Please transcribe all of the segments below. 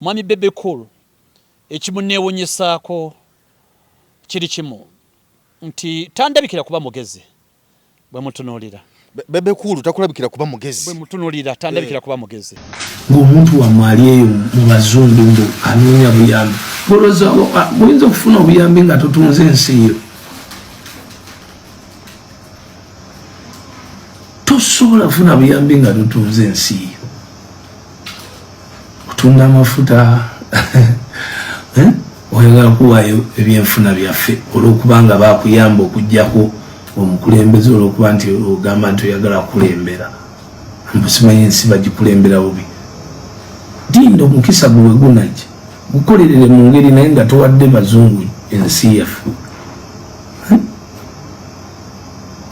Mwami Bebe Cool ekimunneewunyisaako kiri kimu nti tandabikira kuba mugezi bwe mutunuulira. Bebe Cool takulabikira kuba mugezi. Bwe mutunuulira tandabikira kuba mugezi. Ng'omuntu wammwe ali eyo mu bazungu mbu anoonya buyambi, olowooza oyinza okufuna obuyambi nga totunze ensi yo? Tosobola kufuna buyambi nga totunze ensi yo. Otunda amafuta eh? Oyagala kuwaayo ebyenfuna byaffe olw'okubanga bakuyamba okuggyako omukulembeze, olw'okuba nti ogamba nti oyagala kukulembera, mbu simanyi ensi bagikulembera bubi. Dinda omukisa gwe wegunajja gukolerere mu ngeri naye nga towadde bazungu ensi yaffe. Eh?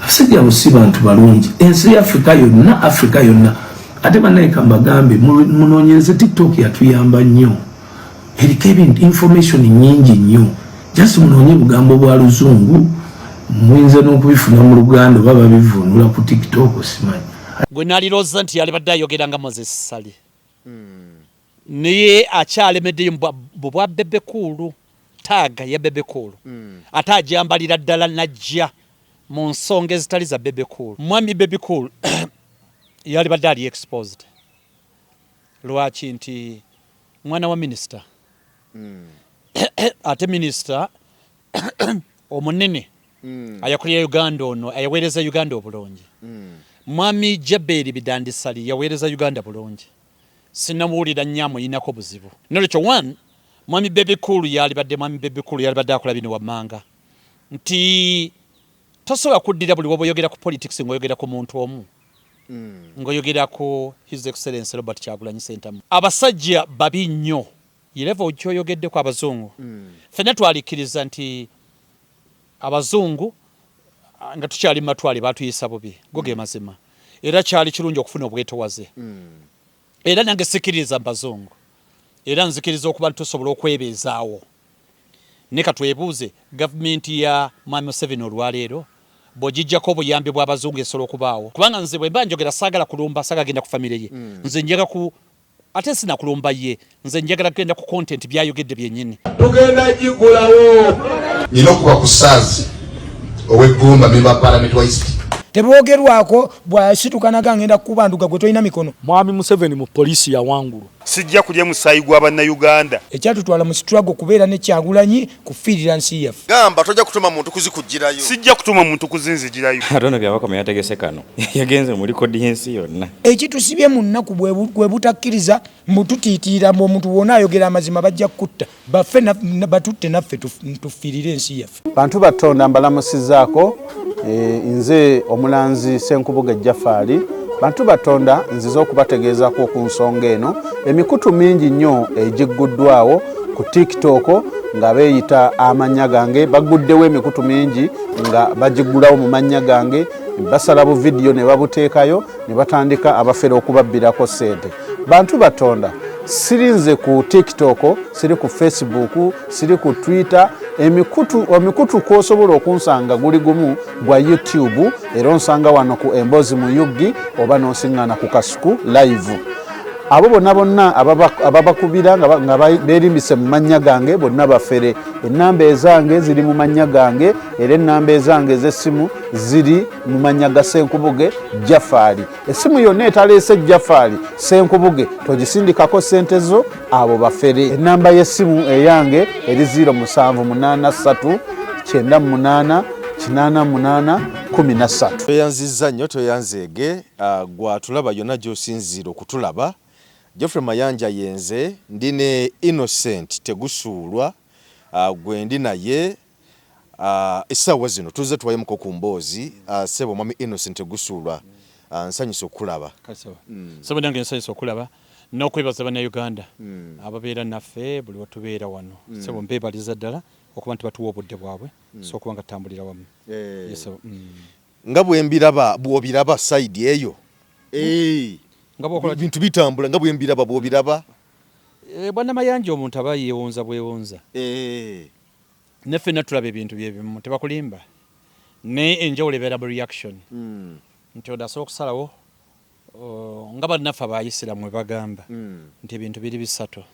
Abasajja abo si bantu balungi. Ensi ya Afrika yonna, Afrika yonna. Ate bannaye kambagambe, munoonyereze. TikTok yatuyamba nnyo, eriko ebintu, information nyingi nnyo. Just munoonye bugambo bwa luzungu, muyinza n'okubifuna mu Luganda oba babivunula ku TikTok, simanyi. Gwe nalirooza nti yalibadde ayogera nga Moses Ssali, naye akyalemeddeyo mu bwa Bebe Cool. Tag ya Bebe Cool ate agyambalira ddala najja mu nsonga ezitali za Bebe Cool. Mwami Bebe Cool yalibadde ali exposed. Lwaki? Nti mwana wa minisita, ate minisita omunene ayakulira Uganda, ono ayaweereza Uganda obulungi. Mwami Jaberi Bidandi Ssali yaweereza Uganda bulungi, sinamuwulira nnyo amuyinako buzibu. Nolwekyo one, mwami Bebe Cool yalibadde, mwami Bebe Cool yalibadde akola bino wammanga nti tosobola kuddira buli woba oyogera ku politics ng'oyogera ku muntu omu, ng'oyogera ku His Excellency Robert Kyagulanyi Ssentamu. Abasajja babi nnyo level kyoyogeddeko abazungu. Ffenna twalikkiriza nti abazungu nga tukyali mu matwale batuyisa bubi, go ge mazima, era kyali kirungi okufuna obwetowaze. Era nange sikkiririza mu bazungu, era nzikiriza okuba nti tusobola okwebeezaawo. Naye katwebuuze, gavumenti ya Mwami Museveni olwaleero bw'ogiggyako obuyambi bw'abazungu esobola okubaawo? Kubanga nze bwe mba njogera saagala kulumba, saagala genda ku famire ye. Nze njagala ku ate sinakulumba ye, nze njagala kugenda ku content byayogedde byennyini. Tugenda gigulawo. Nina okuba ku Saazi ow'eggumba, member wa parliament wa East. Teboogerwako bw'asituka naga ngenda kukubanduga gwe tolina mikono. Mwami Museveni mu poliisi yawangulwa. Sijja kulya musaayi gwa Bannayuganda. Ekyatutwala mu struggle kubeera ne Kyagulanyi kufiirira nsi yaffe. Gamba tojja kutuma muntu kuzikuggyirayo. Sijja kutuma muntu kuzinzigirayo. Ate ono Byabakama yategese kano, yagenze mu likodi y'ensi yonna. Ekitusibye mu nnaku bwe butakkiriza mbu tutiitiira mbu omuntu wona ayogera amazima bajja kukutta, bafe batutte naffe tufiirire ensi yaffe. Bantu batonda mbalamusizaako, nze omulanzi Ssenkubuge Jafaali. Bantu batonda nzize okubategeezaako ku nsonga eno. Emikutu mingi nnyo egigguddwawo ku TikTok nga beeyita amannya gange, baguddewo emikutu mingi nga bagiggulawo mu mannya gange, basala bu vidiyo ne babuteekayo ne batandika abafere okubabbirako ssente. Bantu batonda siri nze ku TikTok, siri ku Facebook, siri ku Twitter. Emikutu kw'osobola okunsanga guli gumu gwa YouTube, era onsanga wano ku Emboozi mu UG oba n'onsiŋŋaana ku Kasuku Live. Abo bonna bonna ababakubira nga beerimbise mu mannya gange bonna bafere. Ennamba ezange ziri mu mannya gange, era ennamba ezange ez'essimu ziri mu mannya ga Ssenkubuge Jafaali. Essimu yonna etaleese Jafaali Ssenkubuge togisindikako ssente zo, abo bafere. Ennamba y'essimu eyange eri 0783 98 88 13. Tweyanzizza nnyo, tweyanzeege gwatulaba yonna gy'osinziira okutulaba. Geoffrey Mayanja yenze, ndi ne Innocent Tegusuulwa gwendi naye essaawa zino. Tuzze tuwayemuko ku mboozi. Ssebo Mwami Innocent Tegusuulwa, nsanyuse okukulaba. Ssebo nange nsanyuse okulaba n'okwebaza Bannayuganda ababeera naffe buli wetubeera wano. Ssebo mbeebaliza ddala okuba nti batuwa obudde bwabwe, so okuba nga tutambulira wamu. Yes, ssebo. Nga bwembiraba bw'obiraba side eyo. Nga bw'okola ki? Bintu bitambula nga bwembiraba bw'obiraba. Bwana Mayanja, omuntu aba yeewunza bwewunza. Ne ffenna tulaba ebintu bye bimu, tebakulimba. Naye enjawulo ebeera mu reaction. Nti ono asobola okusalawo nga bannaffe Abayisiraamu bwe bagamba nti ebintu biri bisatu.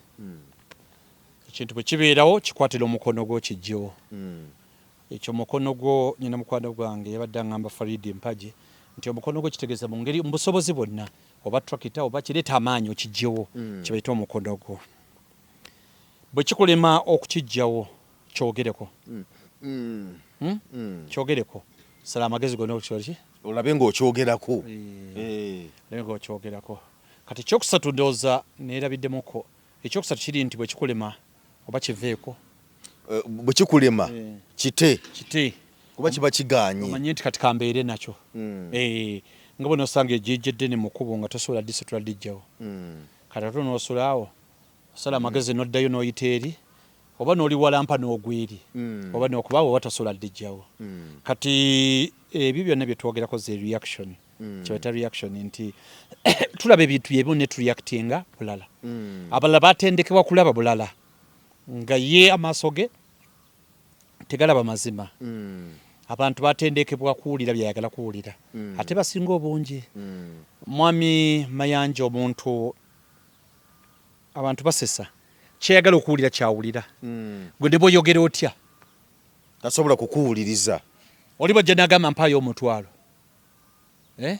Ekintu bwe kibeerawo, kikwatira omukono gwo kijjewo. Ekyo mukono gwo, nyina mukwano gwange yabadde aŋŋamba, Faridi Mpagi, nti omukono gwo kitegeeza mu ngeri mu busobozi bwonna, oba tractor oba kireeta amaanyi okijjewo. Kibaita omukono gwo. Bwe kikulema okukijjawo, kyogereko. Hmm? Kyogereko, sala amagezi gonna okukikola ki. Olabe ng'okyogerako. Olabe ng'okyogerako. Kati ekyokusatu, ndowooza neerabiddemuko, ekyokusatu kiri nti bwe kikulema oba kiveeko. Bwe kikulema, kite. Kite. Kuba kiba kigaanye. Omanye nti kati kambeere nakyo. Nga bwe nosanga ejjijja eddene mu kkubo nga tosobola disitula lijjawo. Kati ate onoosula awo, osala amagezi n'oddayo n'oyita eri oba n'oliwalampa n'ogwa eri oba n'okuba oba tosobola lijjawo. Kati ebyo byonna bye twogerako ze reaction. Kyebayita reaction nti tulaba ebintu byebimu ne tureactinga bulala. Abalala batendekebwa kulaba bulala, nga ye amaaso ge tegalaba mazima. Abantu batendekebwa kuwulira byayagala kuwulira. Ate basinga obungi. Mwami Mayanja, omuntu, abantu basesa, kyeyagala okuwulira kyawulira. Gwe ne bw'oyogera otya, tasobola kukuwuliriza. Oli bwajja n'agamba, "Mpaayo omutwalo," eh?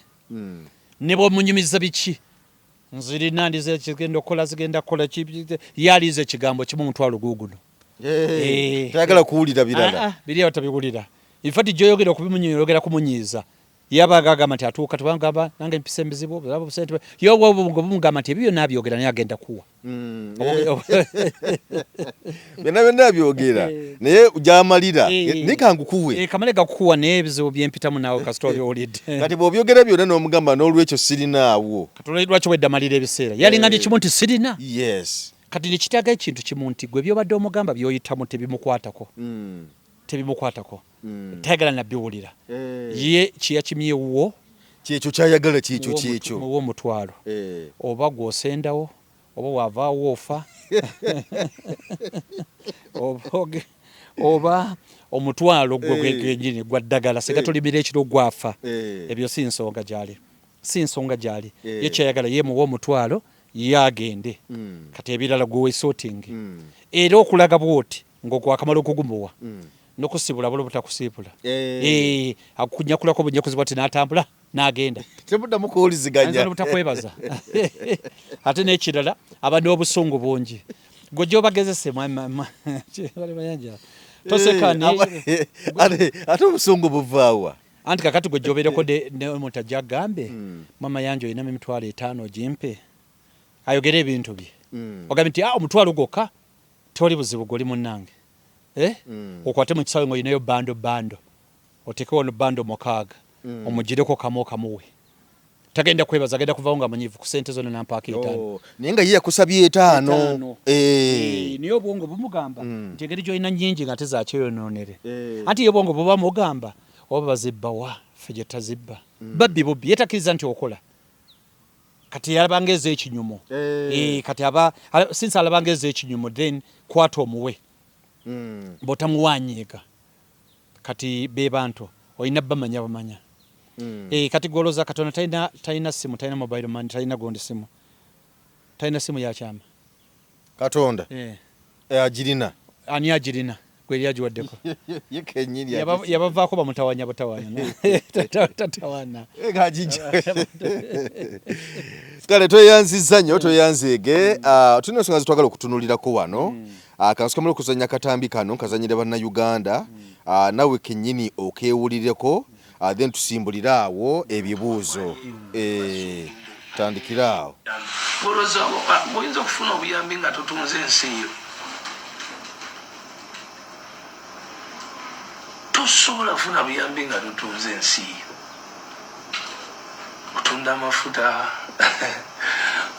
Ne bw'omunyumiza biki, nzirina ndize kigenda okukola, zigenda kukola ye aliiza ekigambo kimu, omutwalo guuguno. Tayagala kuwulira birala. Ah, ah, biri batabiwulira. In fact, gyoyogera okubimunyiiza, oyogera kumunyiiza. Yaba agamba nti atuuka tebamugamba nange mpisa embizibu bumugamba nti ebyo byonna abyogera naye agenda kuwa. Byonna byonna abyogera naye gyamalira, naye kangukuwe. Kamale gakukuwa, naye ebizibu byempitamu naawe kasita obiwulidde. Kati bw'obyogera byonna n'omugamba, n'olwekyo sirinaawo. Kati lwaki wedda malira ebiseera yalingambye kimu nti sirina? Kati nekitaaga ekintu kimu nti gwe byobadde omugamba byoyitamu tebimukwatako. Tebimukwatako. Tayagala nabiwulira. Ye kyeyakimye ewuwo kyekyo kyayagala, kyekyo kyekyo. Muwe omutwalo. Oba gwosendawo oba wavaawo ofa oba omutwalo gwe gwenyini gwa ddagala singa tolimira ekiro gwafa. Ebyo si nsonga gyali, si nsonga gyali. Ye kyayagala, ye muwe omutwalo, ye agende. Kati ebirala gwe wesorting. Era okulaga bwoti ng'okwakamala okugumuwa nokusibula bula butakusiibula. Akunyakulako bunyakuzi bwati n'atambula n'agenda. Temuddamu kuwuliziganya. Butakwebaza. Ate n'ekirala, aba n'obusungu bungi. Gwe gyobagezese, Mayanja, toseka. Ate obusungu buvaawa? Anti kakati gwe gyobeereko n'omuntu ajja agambe, "Mama Yanja, olinamu 50,000 ogimpe?" Ayogere ebintu bye. Ogambe nti, "Ah, omutwalo gwokka, tewali buzibu, gwoli munnange." Eh? Okwate mu kisawe ng'olinayo bundle bundle, oteeke wano bundle 6, omugireko kamu okamuwe. Tagenda kwebaza, agenda kuvawo nga munyiivu ku sente zonna nampaako 5. Oh, naye nga ye yakusabye 5. 5. Naye obwongo bumugamba nti engeri gy'olina nnyingi nga tezakyeyonoonere. Anti ye obwongo buba mugamba oba bazibbawa, ffe gye tazibba. Babbi bubbi, ye takkiriza nti okola. Kati yalabanga ez'ekinyumu. Kati aba since alabanga ez'ekinyumu, then kwata omuwe. Bw'otamuwa anyiiga. Kati be bantu olina bamanya bamanya. Kati gw'olowooza Katonda talina simu, talina mobile money, talina gundi simu, talina simu ya kyama? Katonda? Agirina. Ani agirina? Gwe yali agiwaddeko? Ye kennyini. Yabavaako bamutawanya butawanya, tatawana. Kale tweyanzizza nnyo, tweyanzeege. Tulina ensonga zetwagala okutunulirako wano. Kansukamala okuzannya akatambi kano nkazanyire Bannayuganda, nawe kennyini okeewulireko, then tusimbulire awo ebibuuzo. Tandikire awo. Olowooza oyinza okufuna obuyambi nga totunze ensi yo? Tosobola kufuna buyambi nga totunze ensi yo. Otunda amafuta,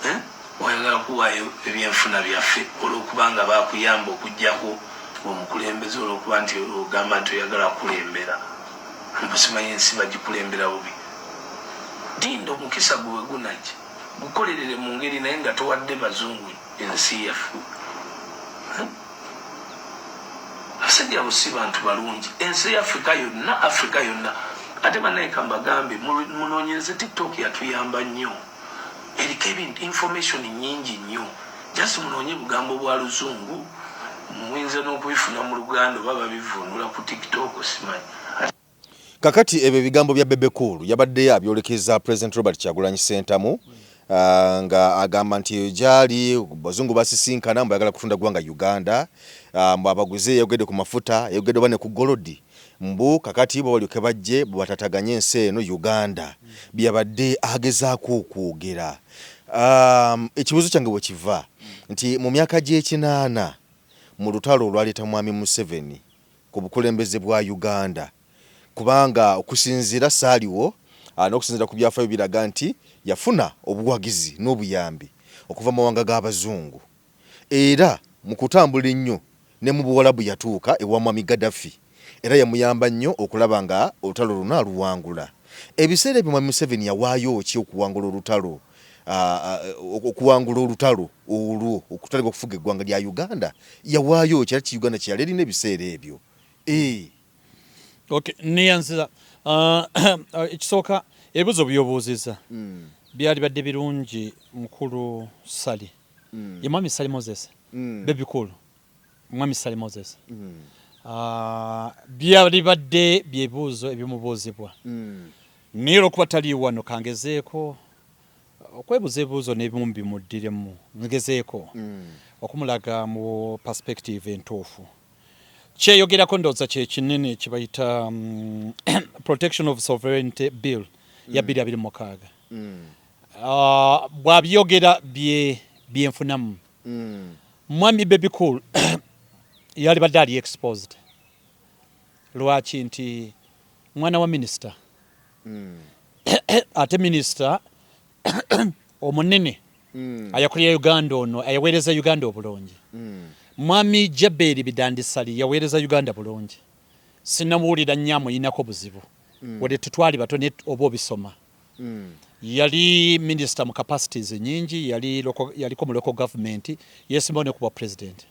eh? Oyagala kuwaayo ebyenfuna byaffe olwokubanga bakuyamba okugjako omukulembeze, olwokuba nti ogamba nti oyagala kukulembera. Mbusimanyi ensi bagikulembera bubi. Dinda omukisa gwe wegunajja, gukolerere mu ngeri, naye nga towadde bazungu ensi yaffe. Abasajja abo si bantu balungi. Ensi ya Afrika yonna, Afrika yonna. Ate bannaye kambagambe, munoonyereze. TikTok yatuyamba nnyo, eriko ebintu, information nyingi nnyo. Just munoonye bugambo bwa luzungu, muyinza n'okubifuna mu Luganda oba babivvuunula ku TikTok, simanyi. Kakati ebyo ebigambo bya Bebe Cool yabadde abyolekeza President Robert Kyagulanyi Ssentamu, nga agamba nti gyali bazungu basisinkana mbu ayagala kutunda ggwanga Uganda, mbu abaguze, yayogedde ku mafuta, yayogedde oba ne ku golodi, mbu kakati bo balyoke bajje batataganye ensi eno Uganda. Byabadde agezaako okwogera. Ekibuuzo kyange bwe kiva nti mu myaka gy'ekinaana mu lutalo olwaleeta Mwami Museveni ku bukulembeze bwa Uganda, kubanga okusinziira saaliwo n'okusinziira ku byafaayo biraga nti yafuna obuwagizi n'obuyambi okuva mu mawanga g'abazungu, era mu kutambula ennyo ne mu Buwalabu yatuuka ewa Mwami Gaddafi era yamuyamba nnyo okulaba nga olutalo luno aluwangula. Ebiseera ebyo Mwami Museveni yawaayo ki okuwangula olutalo okuwangula olutalo olwo okutandika okufuga eggwanga lya Uganda? Yawaayo ki era ki Uganda kye yali erina ebiseera ebyo? Okay, neyanziza. Ekisooka ebibuuzo by'obuuzizza byalibadde birungi mukulu Ssali. Ye Mwami Ssali Moses. Bebe Cool. Mwami Ssali Moses. Byalibadde byebibuuzo ebimubuuzibwa. Naye olw'okuba tali wano kangezeeko okwebuuza ebibuuzo n'ebimu bimuddiremu, ngezeeko okumulaga mu perspective entuufu. Kyeyogerako ndowooza kye kinene kye bayita Protection of Sovereignty Bill ya 2026. Bw'abyogera bye byenfunamu. Mwami Bebe Cool yalibadde ali exposed. Lwaki nti mwana wa minisita, ate minisita omunene ayakulira Uganda ono ayaweereza Uganda obulungi. Mwami Jaberi Bidandi Ssali yaweereza Uganda bulungi, sinamuwulira nnyo amuyinako buzibu, wadde tetwali bato naye oba obisoma. Yali minisita mu capacities nyingi, yali yaliko mu local government, yesimbawo ne ku bwa president,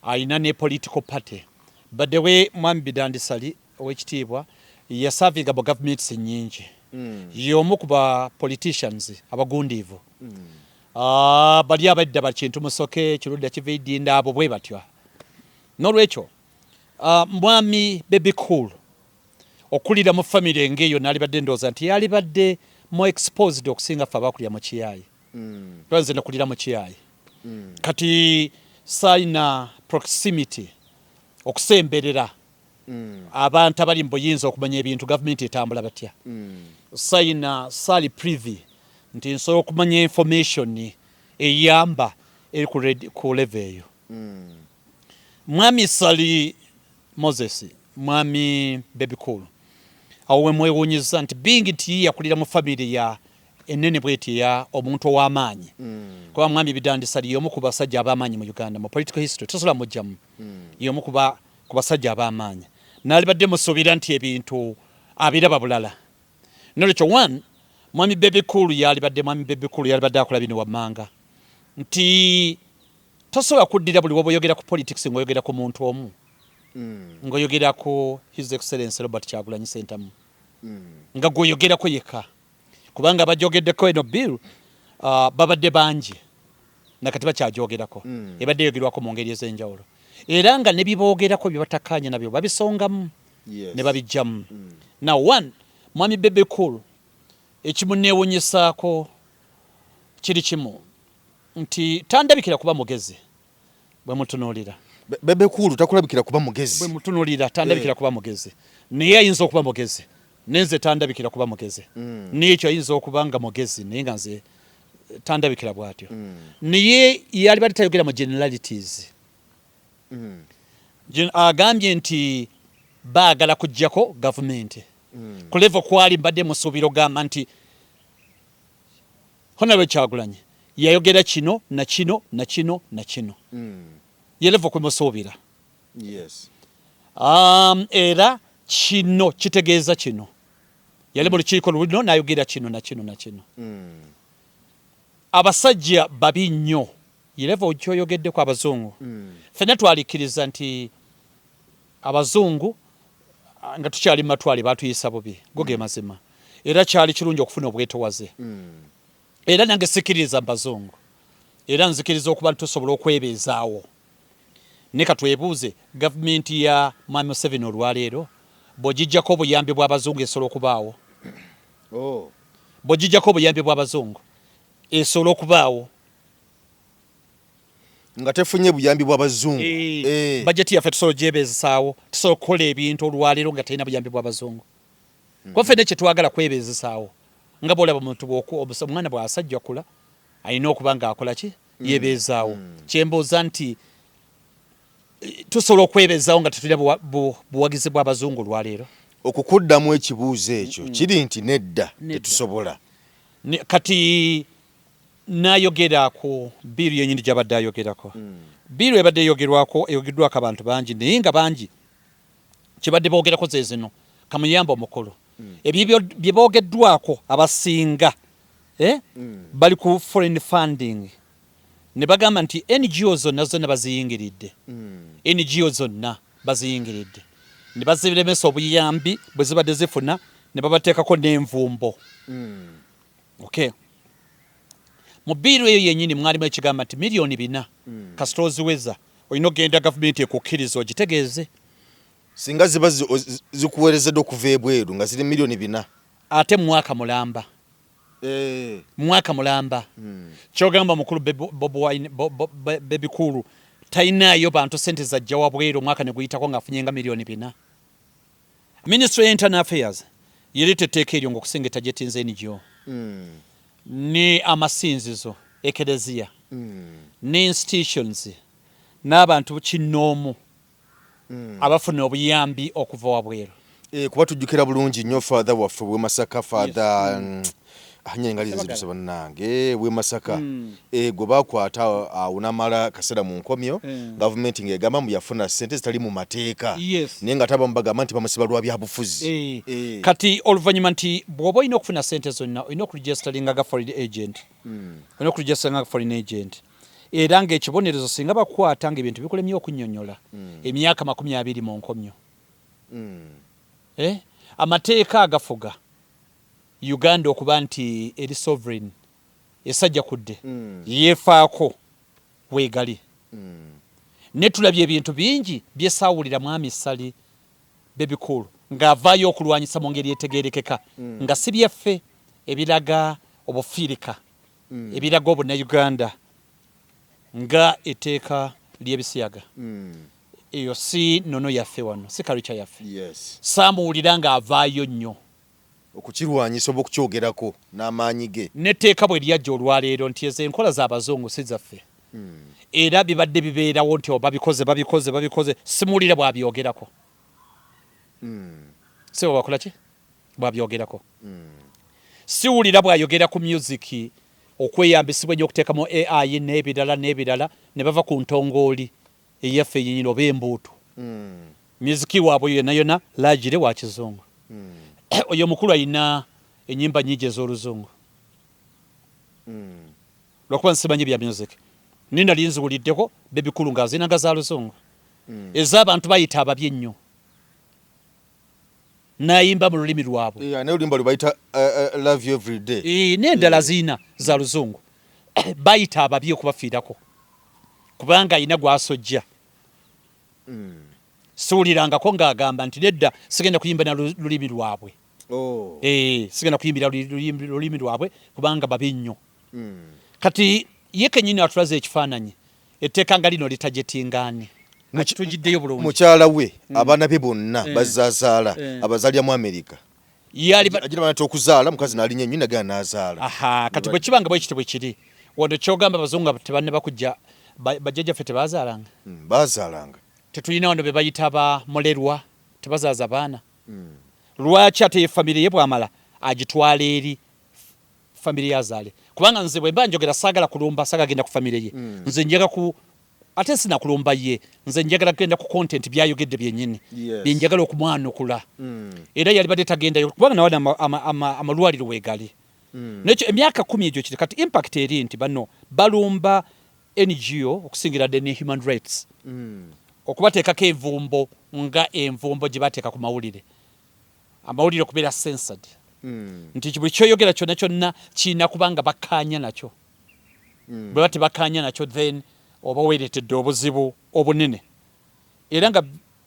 alina ne political party. But the way Mwami Bidandi Ssali owekitiibwa yasavinga mu governments nyingi, y'omu ku ba politicians abagundiivu. Bali abadda bakintu Musoke, Kirudda Kivaidinda, abo bwe batyo. N'olwekyo Mwami Bebe Cool okulira mu famire ng'eyo naalibadde ndowooza nti yalibadde more exposed okusinga ffe abakulira mu kiyaayi. Kuba nze nakulira mu kiyaayi, kati saalina proximity okusemberera abantu abali mu buyinza okumanya ebintu gavumenti etambula batya. Sayina saali privy nti nsobola okumanya information eyamba eri ku level eyo. Mwami Ssali Moses, Mwami Bebe Cool, awo wemwewuunyiza nti being nti ye yakulira mu famire ya enene bweti eya omuntu ow'amaanyi, kuba Mwami Bidandi Ssali y'omu ku basajja ab'amaanyi mu Uganda mu political history, tosobola mujjamu, y'omu ku basajja ab'amaanyi, naalibadde musuubira nti ebintu abiraba bulala. Nolwekyo one, Mwami Bebe Cool yalibadde Mwami Bebe Cool yalibadde akola bino wammanga nti tosobola kuddira buli woba oyogera ku politics ng'oyogera ku muntu omu, ng'oyogera ku His Excellency Robert Kyagulanyi Ssentamu nga gw'oyogerako yekka, kubanga abagyogeddeko eno bill babadde bangi nakati bakyagyogerako, ebadde eyogerwako mu ngeri ez'enjawulo era nga ne biboogerako bye batakkaanya nabyo babisongamu ne babijjamu. Now one, Mwami Bebe Cool ekimuneewunyisaako kiri kimu nti tandabikira kuba mugezi bwe mutunuulira. Bebe Cool takulabikira kuba mugezi? Bwe mutunuulira tandabikira kuba mugezi, naye ayinza okuba mugezi, naye nze tandabikira kuba mugezi. Naye ekyo ayinza okuba nga mugezi naye nga nze tandabikira bw'atyo. Naye yalibadde tayogera mu generalities. Agambye nti baagala kuggyako gavumenti. Ku level kwali mbadde musuubira ogamba nti Honorable Kyagulanyi yayogera kino na kino na kino na kino. Ye level kwemusuubira. Era kino kitegeeza kino. Yali mu lukiiko luno n'ayogera kino na kino na kino. Abasajja babi nnyo. Ye level ky'oyogeddeko abazungu. Ffenna twalikkiriza nti abazungu nga tukyali mu matwale baatuyisa bubi. Go ge mazima. Era kyali kirungi okufuna obwetowaze. Era nange sikkiririza mu bazungu. Era nzikiriza okuba nti tusobola okwebeezaawo. Naye katwebuuze, gavumenti ya Mwami Museveni olwaleero bw'ogiggyako obuyambi bw'Abazungu esobola okubaawo? Oh. Bw'ogiggyako obuyambi bw'Abazungu esobola okubaawo? Nga tefunye buyambi bw'Abazungu. Eh, eh. Bajeti yaffe tusobola ogyebeezesaawo? Tusobola okukola ebintu olwaleero nga terina buyambi bw'Abazungu? Kuba ffenna kye twagala kwebeezesaawo. Nga bw'olaba omuntu omwana bw'asajjakula alina okuba ng'akola ki? Yebeezaawo. Kye mbuuza nti tusobola okwebeezaawo nga tetulina buwagizi bw'Abazungu olwaleero? Okukuddamu ekibuuzo ekyo kiri nti nedda, tetusobola. Kati n'ayogera ku bill yennyini gy'abadde ayogerako. Bill ebadde eyogerwako, eyogeddwako abantu bangi naye nga bangi kyebadde boogerako ze zino kamuyambe omukulu. Ebyo bye boogeddwako abasinga bali ku foreign funding ne bagamba nti NGO zonna zonna baziyingiridde. NGO zonna baziyingiridde ne baziremesa obuyambi bwe zibadde zifuna ne babateekako n'envumbo. Okay. Mu bill eyo yennyini mwalimu ekigamba nti 4 miliyoni kasita oziweza olina okugenda gavumenti ekukkiriza ogitegeeze. Singa ziba zikuweerezeddwa okuva ebweru nga ziri 4 miliyoni. Ate mwaka mulamba. Mwaka mulamba. Kyogamba mukulu Bobi Wine, Bebe Cool talinaayo bantu sente zajja wabweru omwaka ne guyitako ng'afunye nga 4 miliyoni. Ministry ya Internal Affairs yereeta etteeka eryo ng'okusinga etajetinze NGO ne amasinzizo, ekereziya ne institutions n'abantu kinnoomu abafuna obuyambi okuva wabweru. Eh, kuba tujjukira bulungi nnyo father waffe w'e Masaka, Father anya engali nziruse bannange, w'e Masaka, gwe bakwata awo n'amala kaseera mu nkomyo, gavumenti ng'egamba mbu yafuna ssente zitali mu mateeka, naye nga tabamu bagamba nti bamusiba lwa byabufuzi. Kati oluvannyuma nti bw'oba olina okufuna ssente zonna olina okuregisteringa nga foreign agent, olina okuregisteringa nga foreign agent, era ng'ekibonerezo singa bakwata ng'ebintu bikulemye okunnyonnyola, emyaka 20 mu nkomyo. Eh? Amateeka agafuga Uganda okuba nti eri sovereign, esajja kudde yeefaako, weegali ne tulabye ebintu bingi byesaawulira mwami Ssali Bebe Cool ng'avaayo okulwanyisa mu ngeri etegeerekeka nga si byaffe, ebiraga obufiirika, ebiraga Obunnayuganda, nga etteeka ly'ebisiyaga. Eyo si nnono yaffe wano, si culture yaffe. Saamuwulira ng'avaayo nnyo okukirwanyisa oba okukyogerako n'amaanyi ge. N'etteeka bwe lyajja olwaleero nti ezo enkola z'Abazungu si zaffe, era bibadde bibeerawo nti babikoze, babikoze, babikoze, simuwulira bw'abyogerako. Si bwe bakola ki bw'abyogerako. Siwulira bw'ayogera ku music okweyambisibwa ennyo okuteekamu AI n'ebirala n'ebirala ne bava ku ntongooli eyaffe yennyini oba embuutu. Music waabwe yonna yonna largely wa kizungu. Oyo omukulu alina ennyimba nnyingi ez'Oluzungu. Lwakuba nsimanyi bya music, naye nali nziwuliddeko Bebe Cool ng'azina nga za Luzungu ez'abantu bayita ababi ennyo n'ayimba mu lulimi lwabwe. Yeah, naye oluyimba lwe bayita "Love You Every Day". N'endala ziyina za Luzungu, bayita ababi okubafiirako kubanga alina gw'asojja. Siwulirangako ng'agamba nti nedda, sigenda kuyimba na lulimi lwabwe. Eh, sigenda kuyimbira lulimi lwabwe kubanga babi nnyo. Kati ye kennyini atulaze ekifaananyi etteeka nga lino litajetingaani tugiddeyo bulungi. Mukyala we, abaana be bonna bazaazaala, abazaalira mu Amerika. Agira banati okuzaala mukazi n'alinnya ennyonyi nagenda n'azaala. Aha, kati bwe kiba nga bwe kityo bwe kiri wano, kyogamba Abazungu tebannaba kujja, bajjajjaffe tebazaalanga? Baazaalanga. Tetulina wano be bayita ba mulerwa, tebazaaza baana? Lwaki ate ye famire ye bw'amala agitwala eri famire yazaale? Kubanga nze bwe mba njogera saagala kulumba, saagala genda ku famire ye. Nze njagala ku ate sinakulumba ye, nze njagala kugenda ku content byayogedde byennyini byenjagala okumwanukula. Era yalibadde tagendayo kubanga nawana amalwaliro weegali. Nekyo emyaka 10 egyo kiri kati impact eri nti bano balumba NGO okusingira ddala ne human rights, okubateekako envumbo nga envumbo gye bateeka ku mawulire, amawulire okubeera censored, nti buli kyoyogera kyonna kyonna kirina kuba nga bakkaanya nakyo. Bwe baba tebakkaanya nakyo, then oba weereetedde obuzibu obunene. Era nga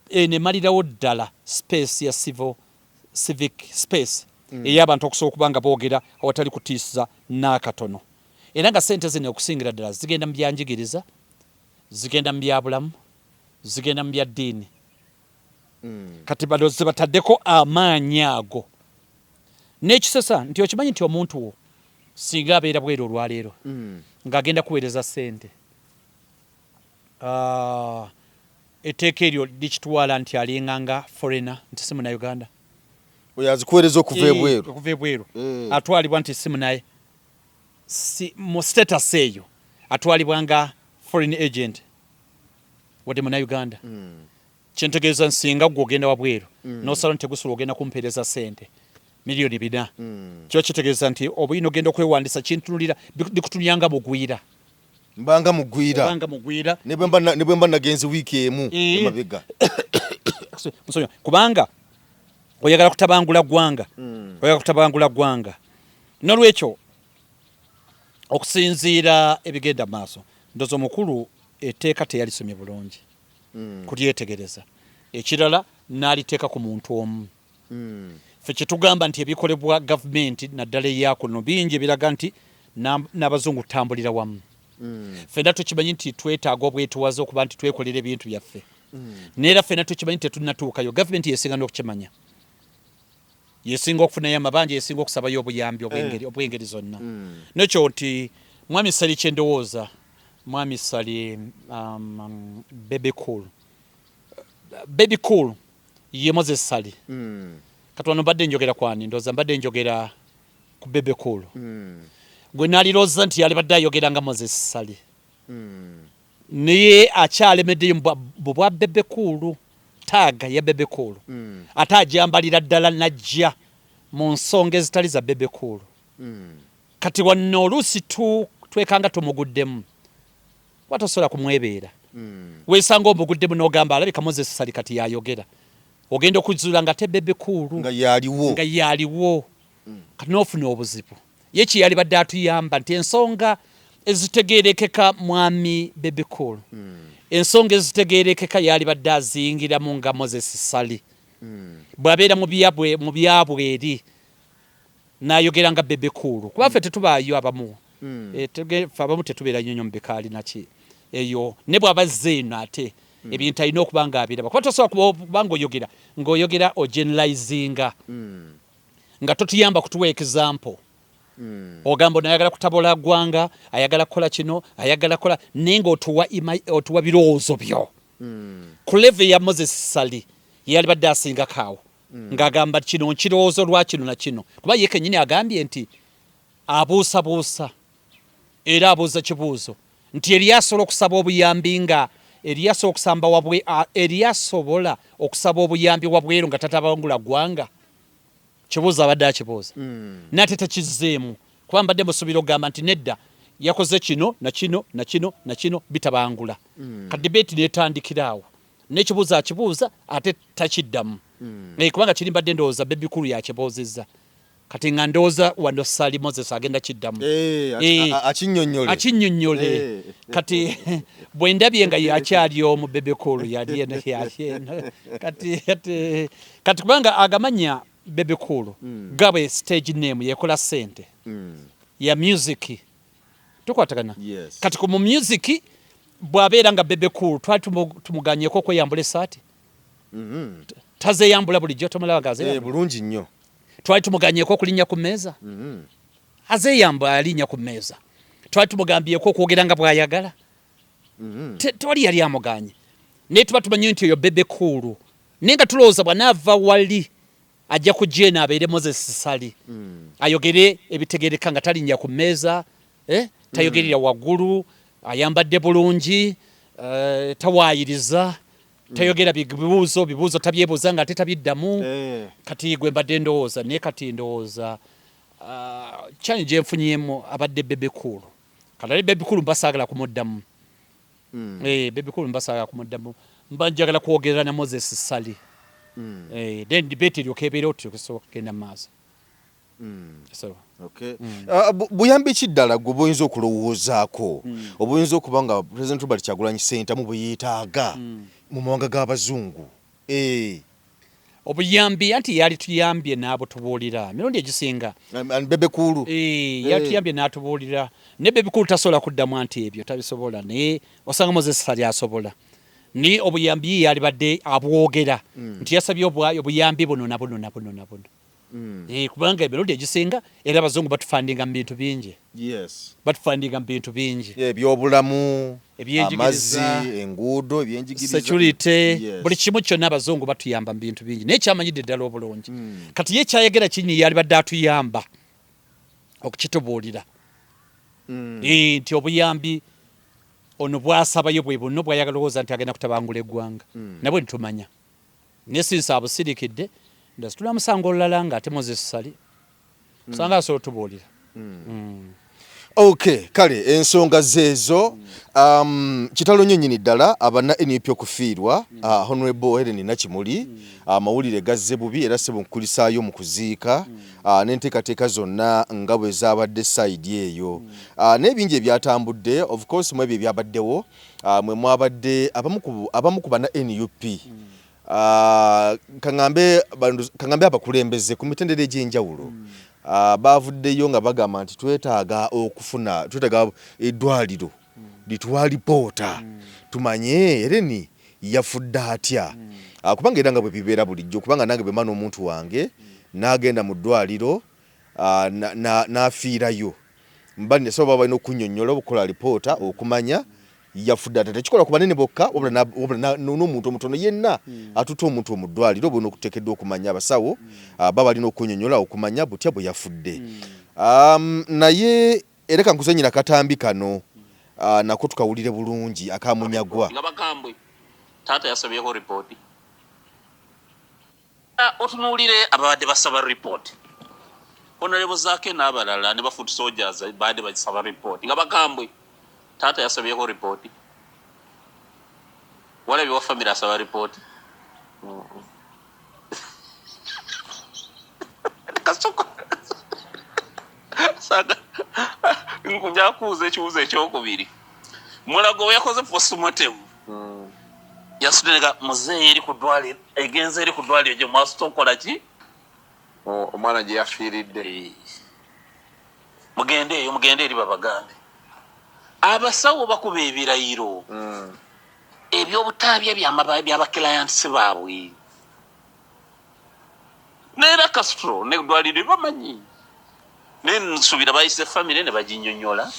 eno emalirawo ddala space ya civil civic space ey'abantu okusobola okuba nga boogera awatali kutiisa n'akatono. Era nga ssente zino okusingira ddala zigenda mu byanjigiriza, zigenda mu byabulamu, zigenda mu bya ddiini. Kati bano zebataddeko amaanyi ago. N'ekisesa nti okimanyi nti omuntu wo singa abeera bweru olwaleero ng'agenda kuweereza ssente, etteeka eryo likitwala nti alinga nga foreigner, nti si Munnayuganda. Oyo azikuweereza okuva ebweru. Okuva ebweru atwalibwa nti si munaye, si mu status eyo atwalibwa nga foreign agent wadde Munnayuganda. Kyentegeeza, nsinga gwe ogenda wabweru n'osala nti Tegusuula ogenda kumpeereza ssente 4 million, kiba kitegeeza nti obuyina ogenda okwewandisa kintunulira bikutunulira nga mugwira. Mbanga mugwira. Obanga mugwira. Ne bwe mba nagenze wiiki emu emabega. Musonyiwa, kubanga oyagala kutabangula ggwanga, oyagala kutabangula ggwanga. Nolwekyo okusinziira ebigenda mu maaso, ndoza omukulu etteeka teyalisomye bulungi kulyetegereza. Ekirala, n'aliteeka ku muntu omu. Ffe kyetugamba nti ebikolebwa gavumenti naddala eyakuno bingi ebiraga nti n'abazungu tutambulira wamu. Ffenna tukimanyi nti twetaaga obwetowaze okuba nti twekolera ebintu byaffe, neera ffenna tukimanyi tetunnatuukayo. Gavumenti yesinga n'okukimanya, yesinga okufunayo amabanja, yesinga okusabayo obuyambi obwengeri zonna. Nekyo nti mwami Ssali, kyendowooza mwami Ssali, Bebe Cool, Bebe Cool ye Moses Ssali. Kati wano mbadde njogera kwani? Ndowooza mbadde njogera ku Bebe Cool. Gwe nalirowooza nti yalibadde ayogera nga Moses Ssali, naye akyalemeddeyo mu bwa Bebe Cool, tag ya Bebe Cool ate ajambalira ddala najja mu nsonga ezitali za Bebe Cool. Kati wano oluusi twekanga tumuguddemu, kuba tosobola kumwebeera. Weesanga omuguddemu n'ogamba alabika Moses Ssali kati yayogera, ogenda okuzuula nga te Bebe Cool nga yaliwo. Nga yaliwo. Kati n'ofuna obuzibu. Ye kyeyalibadde atuyamba nti ensonga ezitegeerekeka, mwami Bebe Cool, ensonga ezitegeerekeka yalibadde aziyingiramu nga Moses Ssali bw'abeera mu byabwe eri n'ayogera nga Bebe Cool, kuba ffe tetubaayo abamu. Ffe abamu tetubeera nnyo nnyo mu bikaali naki eyo, ne bw'aba azze eno ate ebintu alina okuba nga abiraba, kuba tosobola kuba ng'oyogera ng'oyogera ogeneralizinga nga totuyamba kutuwa example. Ogamba ono ayagala kutabula ggwanga, ayagala kukola kino, ayagala kukola, naye ng'otuwa otuwa birowoozo byo. Ku level ya Moses Ssali yalibadde asingako awo, ng'agamba kino nkirowoozo lwa kino na kino, kuba ye kennyini agambye nti abuusabuusa era abuuza kibuuzo nti eri asobola okusaba obuyambi nga eri asobola okusamba wabwe eri asobola okusaba obuyambi wabweru nga tatabangula ggwanga. Kibuuzo abadde akibuuza, nate tekizzeemu, kuba mbadde musuubira okugamba nti nedda, yakoze kino na kino na kino na kino bitabangula. Ka debate netandikira awo n'ekibuuzo akibuuza ate takiddamu. Kubanga kiri mbadde ndowooza Bebe Cool yakibuuzizza, kati nga ndowooza wano Ssali Moses agenda kiddamu. Akinnyonnyole. Akinnyonnyole. Kati bwe ndabye nga yakyali omu Bebe Cool yali eno, yali eno. Kati kubanga agamanya Bebe Cool gabwe stage name yekola ssente ya music, tukwatagana. Yes. Kati ku mu music bw'abeera nga Bebe Cool, twali tumuganyeko okweyambula essaati, tazeyambula bulijjo, tomulaba nga azeyambula? Bulungi nnyo. Twali tumuganyeko okulinnya ku mmeeza? Azeyamba, alinnya ku mmeeza. Twali tumugambyeko okwogera nga bw'ayagala? Tewali yali amuganye, naye tuba tumanyi nti oyo Bebe Cool, naye nga tulowooza bw'anaava wali ajja kujja eno abeere Moses Ssali, ayogere ebitegereka nga talinnya ku mmeeza, eh? Tayogerera waggulu, ayambadde bulungi, tawaayiriza, tayogera bibuuzo bibuuzo, tabyebuuza nga ate tabiddamu. Kati gwe mbadde ndowooza, naye kati ndowooza challenge gyenfunyemu abadde Bebe Cool. Kati ate Bebe Cool mba saagala kumuddamu. Bebe Cool mba saagala kumuddamu, mba njagala kwogera na Moses Ssali. Then debate eryoka ebeerewo, tusobola kugenda mu maaso. So, Okay. Buyambi ki ddala gwe buyinza okulowoozaako obuyinza okuba nga President Robert Kyagulanyi Ssentamu bwe yeetaaga mu mawanga g'abazungu? Obuyambi anti yali tuyambye n'abutubuulira mirundi egisinga. And Bebe Cool. Yali tuyambye n'atubuulira, naye Bebe Cool tasobola kuddamu anti ebyo tabisobola, naye osanga Moses Ssali asobola. Naye obuyambi ye yalibadde abwogera nti yasabye obuyambi buno na buno na buno na buno. Kubanga emirundi egisinga era abazungu batufundinga mu bintu bingi. Batufundinga mu bintu bingi. Ebyobulamu, Ebyenjigiriza, amazzi, enguudo, ebyenjigiriza, security, buli kimu kyonna abazungu batuyamba mu bintu bingi, naye kyamanyidde ddala obulungi. Kati ye kyayegera kinyi yalibadde atuyamba okukitubuulira. Nti obuyambi ono bwasabayo bwe buno bwayagala lowooza nti agenda kutabangula eggwanga, nabwe ntumanya, naye since abusirikidde, ndowooza tunamusanga olulala nga ate Moses Ssali osanga asobola otubuulira. Okay, kale ensonga zeezo. Kitalo nnyo nnyini ddala abanna NUP okufiirwa Honorable Helen Nakimuli. Amawulire gazze bubi era ssebo nkukulisaayo mu kuziika n'enteekateeka zonna nga bwe zaabadde side eyo n'ebingi ebyatambudde. Of course mu ebyo ebyabaddewo mwe mwabadde abamu ku banna NUP, kaŋŋambe abakulembeze ku mitendera egy'enjawulo bavuddeyo nga bagamba nti twetaaga okufuna, twetaaga eddwaliro lituwa lipoota tumanye Helen yafudde atya. Kubanga era nga bwe bibeera bulijjo, kubanga nange bwe mba n'omuntu wange n'agenda mu ddwaliro n'afiirayo, mba nina baba balina okunnyonnyola oba okukola alipoota okumanya yafudde ate. Tekikola ku banene bokka, wabula n'omuntu omutono yenna atutte omuntu mu ddwaliro bona okuteekeddwa okumanya abasawo baba balina okunnyonnyola okumanya butya bwe yafudde. Naye era kankuzanyira akatambi kano nako tukawulire bulungi akamunyagwa. Nga bagambwe taata yasabyeko ripooti, otunuulire ababadde basaba ripooti, Honorable Zaake n'abalala ne ba foot soldiers baadde basaba ripooti nga bagambwe taata yasabyeko ripooti. Walabye wa family asaba ripooti? Kasoko saga njakubuuza ekibuuzo ekyokubiri. Mulago we yakoze postmortem, yasudde muzeeyi eri ku ddwaliro, egenze eri ku ddwaliro gye mwasuta okukola ki? Omwana gye yafiiridde. Mugende eyo, mugende eri babagambe abasawo bakuba ebirayiro ebyobutaabya byabaclients baabwe. Neera Castro neddwaliro bamanyi, naye nsuubira bayise famire ne baginyonyola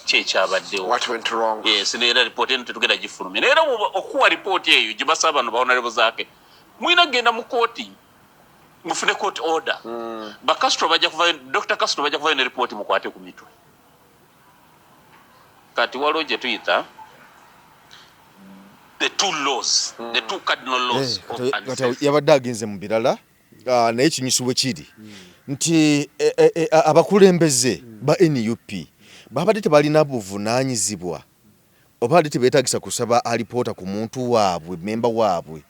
kyekyabaddewo. What went wrong? Yes, neera ripooti eno tetugenda gifulumya, naye era okuwa ripooti eyo gye basaba bano ba Honorable Zaake, mulina kugenda mu kooti mufune court order. Bacastro bajja kuvayo, Dr Castro bajja kuvayo ne ripooti, mukwate ku mitwe. Kati waliwo gye tuyita the two laws, the two cardinal laws of Kati yabadde agenze mu birala, naye ekinyusi bwe kiri nti abakulembeze ba NUP babadde tebalina buvunaanyizibwa oba badde tebeetagisa kusaba alipoota ku muntu waabwe, memba waabwe,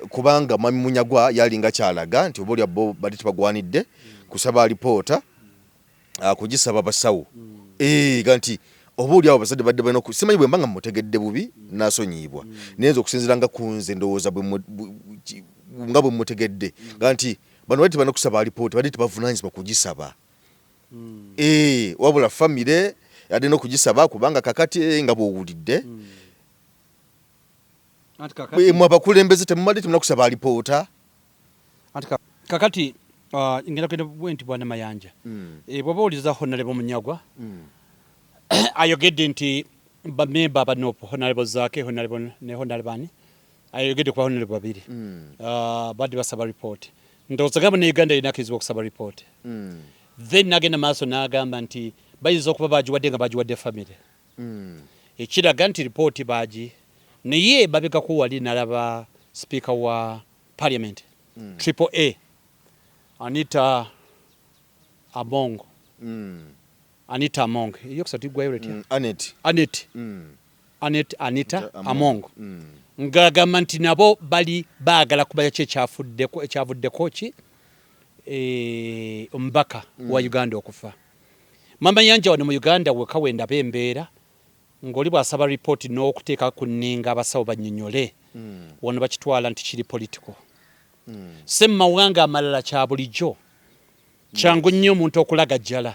kubanga mwami Munyagwa yalinga kyalaga nti oba olya bo badde tebagwanidde kusaba alipoota, kugisaba basawo. Ga nti oba oli awo abazadde badde balina simanyi bwe mba nga mutegedde bubi nasonyiibwa, naye nze okusinziira nga ku nze ndowooza nga bwe mutegedde nga nti bano badde tebalina kusaba alipoota, badde tebavunaanyizibwa kugisaba. Wabula famire yadde n'okugisaba, kubanga kakati nga bw'owulidde Anti kakati mwe abakulembeze temubadde temulina kusaba alipoota. Anti kakati ngenda kugenda bwe nti, bwana Mayanja, bw'oba owuliriza Honorable Munyagwa ayogedde nti bamemba aba NUP, Honorable Zaake, Honorable ne Honorable ani, ayogedde ku ba Honorable babiri, badde basaba report. Ndowooza gamba ne Uganda erina akkirizibwa okusaba report. Then nagenda maaso n'agamba nti bayinza okuba bagiwadde nga bagiwadde family, ekiraga nti ripooti bagi, naye babigako wali nalaba speaker wa parliament, Triple A, Anita Among. Anita Among eyokusatu igwayo letya? Anet. Anet. Anet Anita Among ng'agamba nti nabo bali baagala kumanya ki ekyavuddeko ki Omubaka wa Uganda okufa. Mama Yanja, wano mu Uganda weka wendaba embeera ng'oli bw'asaba ripooti n'okuteeka ku nninga abasawo bannyonnyole, wano bakitwala nti kiri political. Si mu mawanga amalala kya bulijjo, kyangu nnyo omuntu okulagajjala.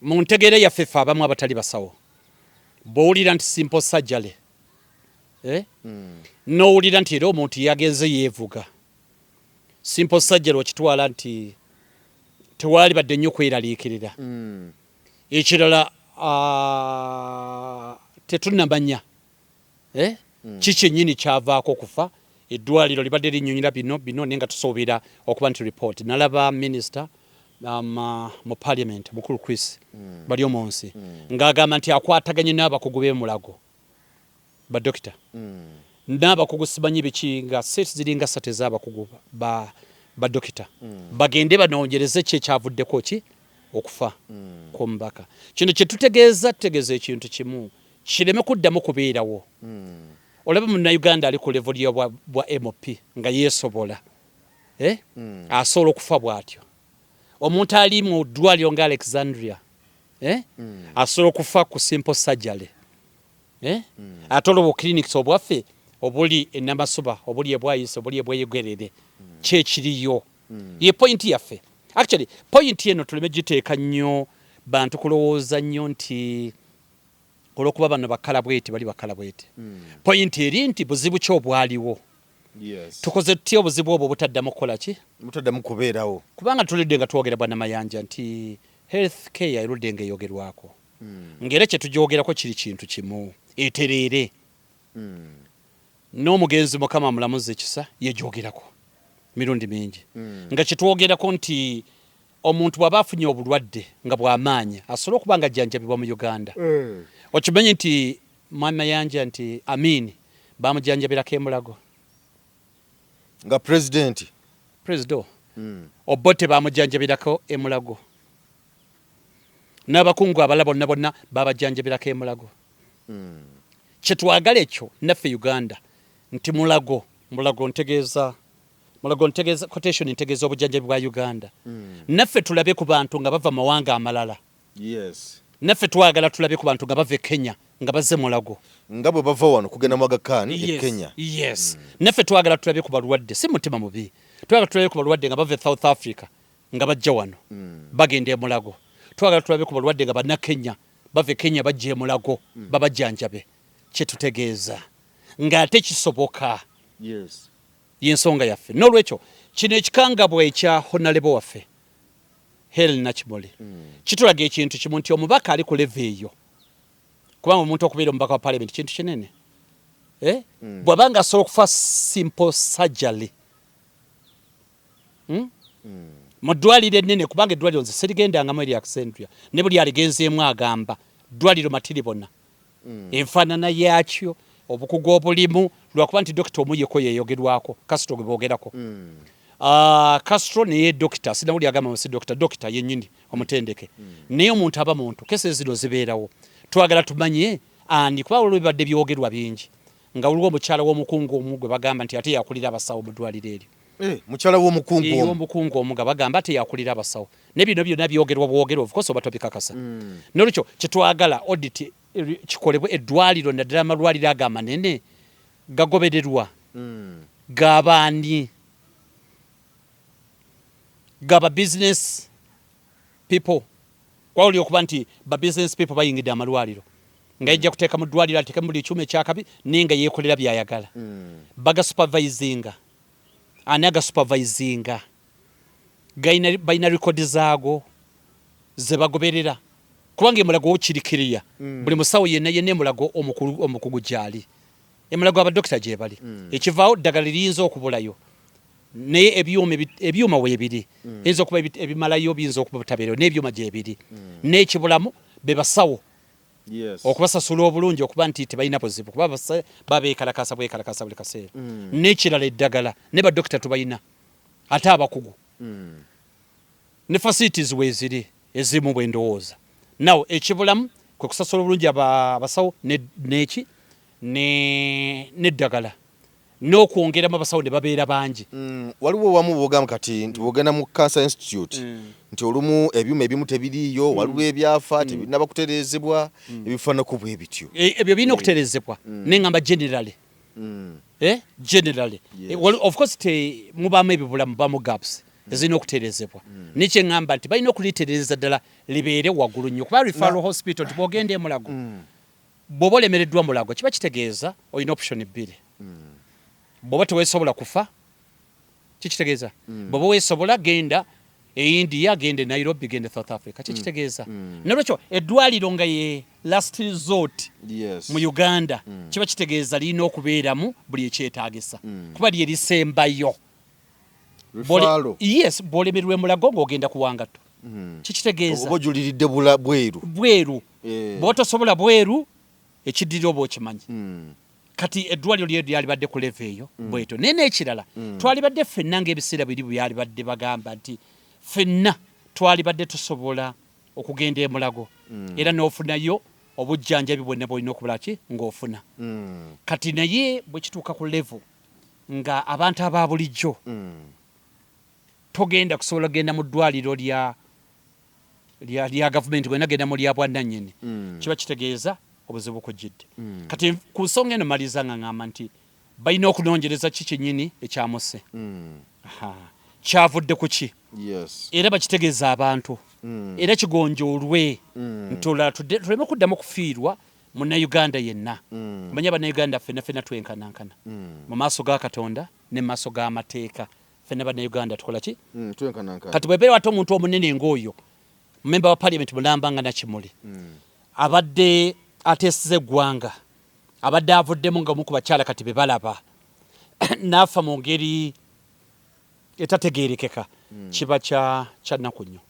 Mu ntegeera yaffe ffe abamu abatali basawo, bw'owulira nti simple surgery, eh? N'owulira nti era omuntu yagenze yeevuga, simple surgery okitwala nti tewaali badde nnyo kweraliikirira. Ekirala, tetunnamanya, eh? Ki kyennyini kyavaako okufa. Eddwaliro libadde linnyonnyola bino bino, naye nga tusuubira okuba nti report. Nalaba minisita mu parliament, mukulu Chris bali omunsi, ng'agamba nti akwataganye n'abakugu b'emulago, badokita n'abakugu simanyi biki, nga set ziringa ssatu ez'abakugu ba badokita, bagende banoonyereze ki ekyavuddeko ki okufa kw'omubaka. Kino kye tutegeeza, tutegeeza ekintu kimu kireme kuddamu kubeerawo. Olaba munnayuganda ali ku level y'obwa bwa MP nga yeesobola, eh? Asobola okufa bw'atyo. Omuntu ali mu ddwaliro nga Alexandria, eh? Asobola okufa ku simple surgery, eh? Ate olwo clinics obwaffe obuli e Namasuba, obuli e Bwayise, obuli e Bweyogerere, ki ekiriyo? Ye point yaffe. Actually point eno tuleme giteeka nnyo bantu kulowooza nnyo nti olw'okuba bano bakala bweti, bali bakala bweti. Point eri nti buzibu ki obwaliwo? Tukoze tutya obuzibu obwo butaddamu kukola ki? Butaddamu kubeerawo. Kubanga tulidde nga twogera, Bwana Mayanja, nti health care erudde ng'eyogerwako, ng'era kye tugyogerako kiri kintu kimu, etereere. N'omugenzi, Mukama amulamuze ekisa, yegyogerako mirundi mingi, nga kyetwogerako nti omuntu bw'aba afunye obulwadde nga bw'amaanyi asobole okuba nga ajjanjabibwa mu Uganda. Okimanyi nti, Mwami Mayanja, nti Amin bamujanjabirako e Mulago? Nga pulezidenti. President Obote bamujanjabirako e Mulago, n'abakungu abalala bonna bonna babajanjabirako e Mulago. Kyetwagala ekyo naffe Uganda nti Mulago, Mulago ntegeeza, Mulago ntegeeza quotation, ntegeeza obujjanjabi bwa Uganda. Naffe tulabe ku bantu nga bava mu mawanga amalala. Naffe twagala tulabe ku bantu nga bava e Kenya nga bazze Mulago. Nga bwe bava wano kugenda mu Aga Khan e Kenya. Yes. Naffe twagala tulabe ku balwadde, si mutima mubi. Twagala tulabe ku balwadde nga bava e South Africa nga bajja wano bagenda e Mulago. Twagala tulabe ku balwadde nga Bannakenya bava e Kenya bajja e Mulago babajjanjabe. Kye tutegeeza ng'ate kisoboka. Y'ensonga yaffe. N'olwekyo kino ekikangabwa ekya Honorable waffe Hellen Nakimuli kitulaga ekintu kimu, nti omubaka ali ku level eyo, kubanga omuntu okubeera omubaka wa parliament kintu kinene, eh? Bw'aba nga asobola okufa simple surgery, Mu ddwaliro ennene, kubanga eddwaliro nze sirigendangamu eri Alexandria, ne buli aligenzeemu agamba ddwaliro matiribona, enfaanana yaakyo, obukugu obulimu, lwakuba nti dokita omu yeko yeeyogerwako, Castro gwe boogerako. Castro naye dokita, sinawuli agamba si dokita, dokita yennyini omutendeke. Naye omuntu aba muntu, kese zino zibeerawo. Twagala tumanye ani, kuba waliwo ebibadde byogerwa bingi, nga waliwo omukyala w'omukungu omu gwe bagamba nti ate yakulira abasawo mu ddwaliro eryo. Eh, mukyala w'omukungu omu. Omukungu omu nga bagamba ate yakulira abasawo. Ne bino byonna byogerwa bwogerwa, of course oba tobikakasa. N'olwekyo kyetwagala audit kikolebwe eddwaliro, naddala amalwaliro ago amanene gagobererwa. Gabaani? Gaba business people? Kwawuli okuba nti ba business people bayingidde amalwaliro, nga yajja kuteeka mu ddwaliro ateekemu buli ekyuma ekyakabi, naye nga yeekolera by'ayagala. Bagasupervisinga? Ani agasupervisinga? Galina, balina record zaago ze bagoberera? Kubanga emulago kiri clear, buli musawo yenna yenna emulago omukulu omukugu gyali, emulago abadokita gyebali. Ekivaawo ddagala liyinza okubulayo, naye ebyuma, ebyuma weebiri, eyinza okuba ebimalayo biyinza okuba butabeerayo, n'ebyuma gyebiri. N'ekibulamu be basawo, okubasasula obulungi, okuba nti tebalina buzibu, kuba baba beekalakaasa bwekalakaasa buli kaseera. N'ekirala eddagala, ne badokita tubalina ate abakugu, ne facilities weeziri ezimu bwe ndowooza. Now ekibulamu kwe kusasula obulungi abasawo n'eki n'eddagala. N'okwongeramu abasawo ne babeera bangi. Waliwo wamu bwogamba kati nti bwogenda mu Cancer Institute nti olumu ebyuma ebimu tebiriiyo, waliwo ebyafa tebinnaba kutereezebwa, ebifaananako bwe bityo. Ebyo birina okutereezebwa, naye ngamba generally, generally. Well, of course te mubaamu ebibula, mubaamu gaps ezirina okutereezebwa, naye kyeŋŋamba nti balina okulitereeza ddala libeere waggulu nnyo, kuba referral hospital nti bw'ogenda e Mulago, bw'oba olemereddwa Mulago, kiba kitegeeza olina option bbiri. Bw'oba teweesobola kufa, kikitegeeza bw'oba weesobola, genda e India, genda e Nairobi, genda e South Africa. Kikitegeeza nolwekyo eddwaliro nga ye last resort mu Uganda, kiba kitegeeza lirina okubeeramu buli ekyetaagisa, kuba lye lisembayo. Referral. Yes, bw'olemererwa emulago ng'ogenda kuwangato, kikitegeeza oba ojuliridde bweru. Bweru. Bw'oba tosobola bweru, ekiddirira oba okimanyi. Kati eddwaliro lye lyalibadde ku level eyo bwetyo. Naye n'ekirala, twalibadde ffenna ng'ebiseera biri byalibadde bagamba nti ffenna twalibadde tusobola okugenda e Mulago era n'ofunayo obujjanjabi bwonna bwolina okubula ki ng'ofuna. Kati naye bwe kituuka ku level nga abantu aba bulijjo togenda kusobola kugenda mu ddwaliro lya gavumenti, gwena genda mu lya bwannannyini, kiba kitegeeza obuzibu kujjidde. Kati ku nsonga eno maliriza nga ŋŋamba nti balina okunoonyereza ki kyennyini ekyamuse. Aha. Kyavudde ku ki, era bakitegeeza abantu, era kigonjoolwe nti olala tuleme kuddamu kufiirwa Munnayuganda yenna. Omanyi Abannayuganda ffenna ffenna twenkanankana mu maaso ga Katonda ne mu maaso g'amateeka. Ffenna Bannayuganda tukola ki? Twenkanankana. Kati bwebeera ate omuntu omunene ng'oyo, memba wa parliament mulamba nga Nakimuli, abadde ateesiza eggwanga, abadde avuddemu nga omu ku bakyala kati be balaba, n'afa mu ngeri etategeerekeka, kiba kya nnaku nnyo.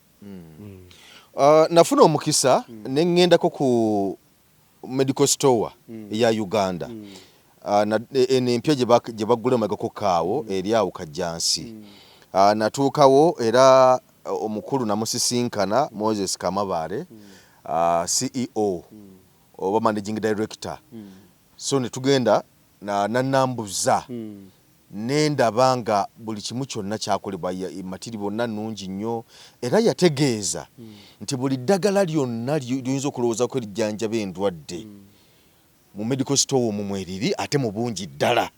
Nafuna omukisa ne ŋŋendako ku medical store eya Uganda, eno empya gye baggula emabegako kaawo eri awo Kajjansi. Natuukawo era omukulu namusisinkana, Moses Kamabare, CEO oba managing director. So ne tugenda nanambuza nendaba nga buli kimu kyonna kyakolebwa, matiri bonna nnungi nnyo, era yategeeza nti buli ddagala lyonna lyoyinza okulowoozako erijjanjaba endwadde, mu medical store omwo mweriri, ate mu bungi ddala,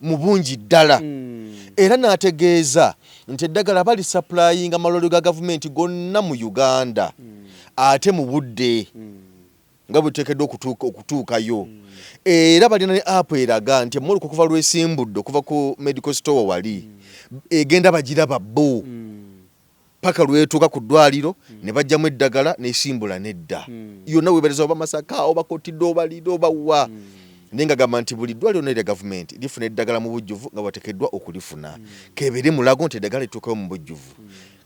mu bungi ddala. Era n'ategeeza nti eddagala balisupplyinga amalwaliro ga gavumenti gonna mu Uganda, ate mu budde nga bweteekeddwa okutuukayo. Era balina ne app eraga nti emmoloka okuva lwesimbudde okuva ku medical store wali egenda, bagiraba bo paka lwetuuka ku ddwaliro ne bajjamu eddagala nesimbula nedda yonna webereza, oba Masaka oba Kotidde oba Lira oba wa. Naye nga gamba nti buli ddwaliro nerya gavumenti lifuna eddagala mu bujjuvu nga bateekeddwa okulifuna, kebeere Mulago, nti eddagala lituukayo mu bujjuvu.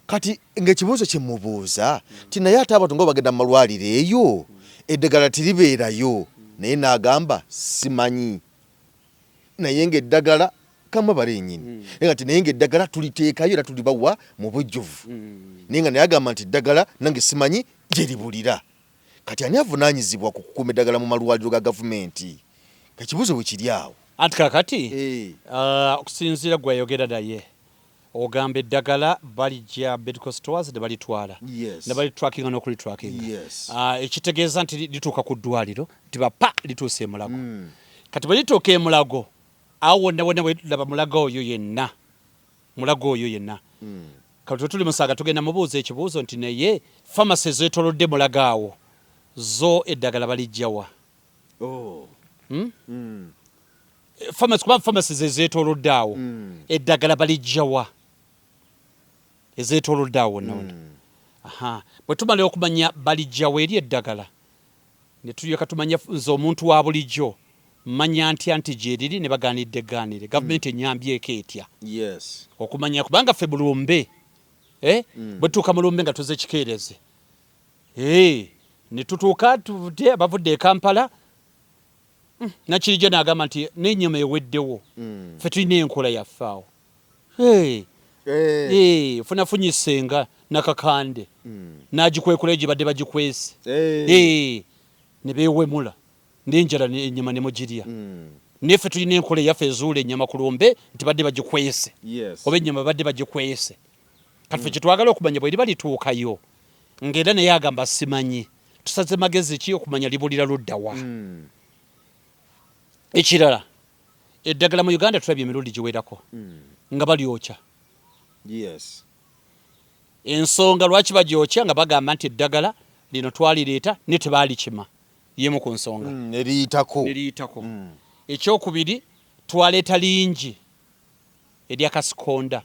Kati ng'ekibuuzo kye mubuuza ti naye ate abantu nga bagenda mu malwaliro eyo eddagala tiribeerayo? Naye n'agamba simanyi, naye ng'eddagala Kamabale yennyini naye nga ti naye ng'eddagala tuliteekayo era tulibawa mu bujjuvu. Naye nga naye agamba nti eddagala nange simanyi gye libulira. Kati ani avunaanyizibwa ku kukuuma eddagala mu malwaliro ga gavumenti? Ekibuuzo bwe kiri awo. Anti kakati okusinziira gwe ayogera naye, ogamba eddagala balijja medical stores ne balitwala ne balitrackinga n'okulitrackinga, ekitegeeza nti lituuka ku ddwaliro nti bapa lituuse e Mulago. Kati bwe lituuka e Mulago, awo wonna wonna bwe laba Mulago oyo yenna, Mulago oyo yenna, kati tuli musaaga tugenda mubuuza ekibuuzo nti naye pharmacy ezeetolodde Mulago awo zo eddagala balijjawa? Oh. Pharmacy, kuba pharmacy ze zeetoolodde awo, eddagala balijjawa ezeetoolodde awo wonna wonna? Aha, bwe tumala okumanya balijjawa eri eddagala, ne tulyoka tumanya nze omuntu wa bulijjo mmanya ntya nti gyeriri ne bagaanidde gaanire, gavumenti enyambyeko etya okumanya? Kubanga ffe mulumbe, eh? Bwe tutuuka mulumbe nga tuze kikeerezi, ne tutuuka tuvudde bavudde e Kampala, Nakirijja n'agamba nti n'ennyama eweddewo. Ffe tulina enkola yaffe awo. Hey. Hey, funafunyisa enga nakakande n'agikwekulayo gye badde bagikwese. Hey, ne beewemula n'enjala ennyama ne mugirya. Neffe tulina enkola eyaffe ezuula ennyama ku lumbe nti badde bagikwese oba ennyama badde bagikwese. Kati ffe kyetwagala okumanya bwe liba lituukayo ng'era naye agamba simanyi, tusaze magezi ki okumanya libulira ludda wa? Ekirala, eddagala mu Uganda tulabye emirundi giwerako nga balyokya. Ensonga lwaki bagyokya nga bagamba nti eddagala lino twalireeta naye tebaalikima y'emu ku nsonga. Neriyitako. Neriyitako. Ekyokubiri, twaleeta lingi erya kasikonda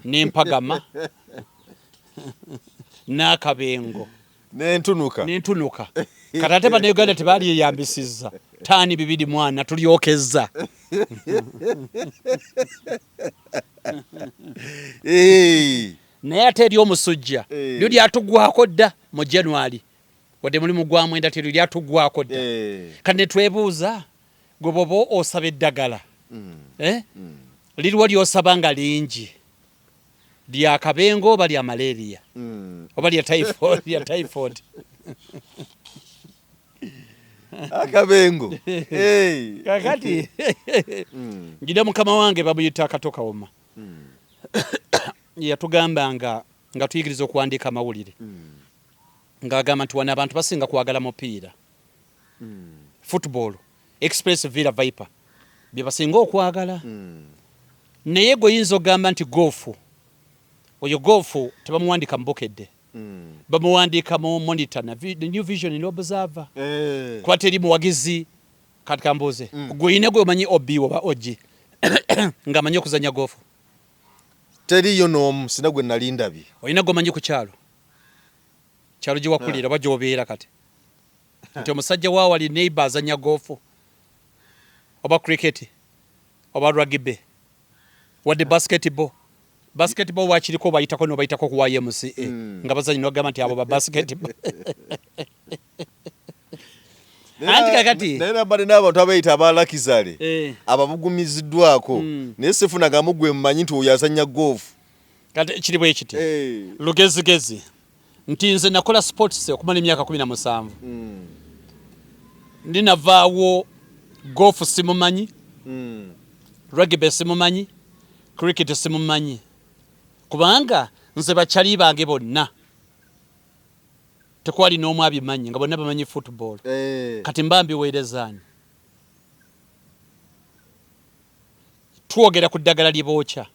n'empagama n'akabengo N'entunuka. N'entunuka. Kati ate Bannayuganda tebalyeyambisizza taani bibiri mwana tulyokezza. Naye ate ery'omusujja lyo lyatugwako dda mu January wadde muli mu gwa mwenda teryo lyatugwako dda. Kati ne twebuuza gwe bw'oba osaba eddagala liriwa ly'osaba nga lingi? Lya kabengo oba lya malaria oba lya typhoid, lya typhoid. Akabengo. Hey. Kakati njira mukama wange bamuyita Kato Kawoma. Yatugamba nga tuyigiriza okuwandiika amawulire. Ng'agamba nti wano abantu basinga kwagala mupiira. Football, Express Villa Viper bye basinga okwagala. Naye gwe oyinza okugamba nti goofu, oyo goofu tebamuwandiika mu Bukedde. Bamuwandiika mu Monitor na New Vision ne Observer. Kuba teri muwagizi. Kati kambuuze, gwe oyina gwe omanyi OB oba OG ng'amanyi okuzannya goofu? Teriiyo n'omu, sina gwe nali ndabye. Olina gwe omanyi ku kyalo? Kyalo gye wakulira oba gy'obeera kati? Nti omusajja wa wali neighbor azannya goofu oba cricket oba rugby wadde basketball. Basketball wakiriko bayitako n'obayitako ku YMCA nga bazanyi n'ogamba nti abo ba basketball. Anti kakati naye nabadde n'abantu abeeyita aba Lakizale ababugumiziddwako naye sifunagamu gwe mmanyi nti oyo azannya goofu. Kati kiri bwe kiti lugezigezi nti nze nakola sports okumala emyaka 17. Ndi navaawo golf simumanyi, rugby simumanyi, cricket simumanyi, kubanga nze bakyali bange bonna tekwali n'omu abimanyi nga bonna bamanyi football. Kati mba mbiweereza ani? Twogera ku ddagala lye bookya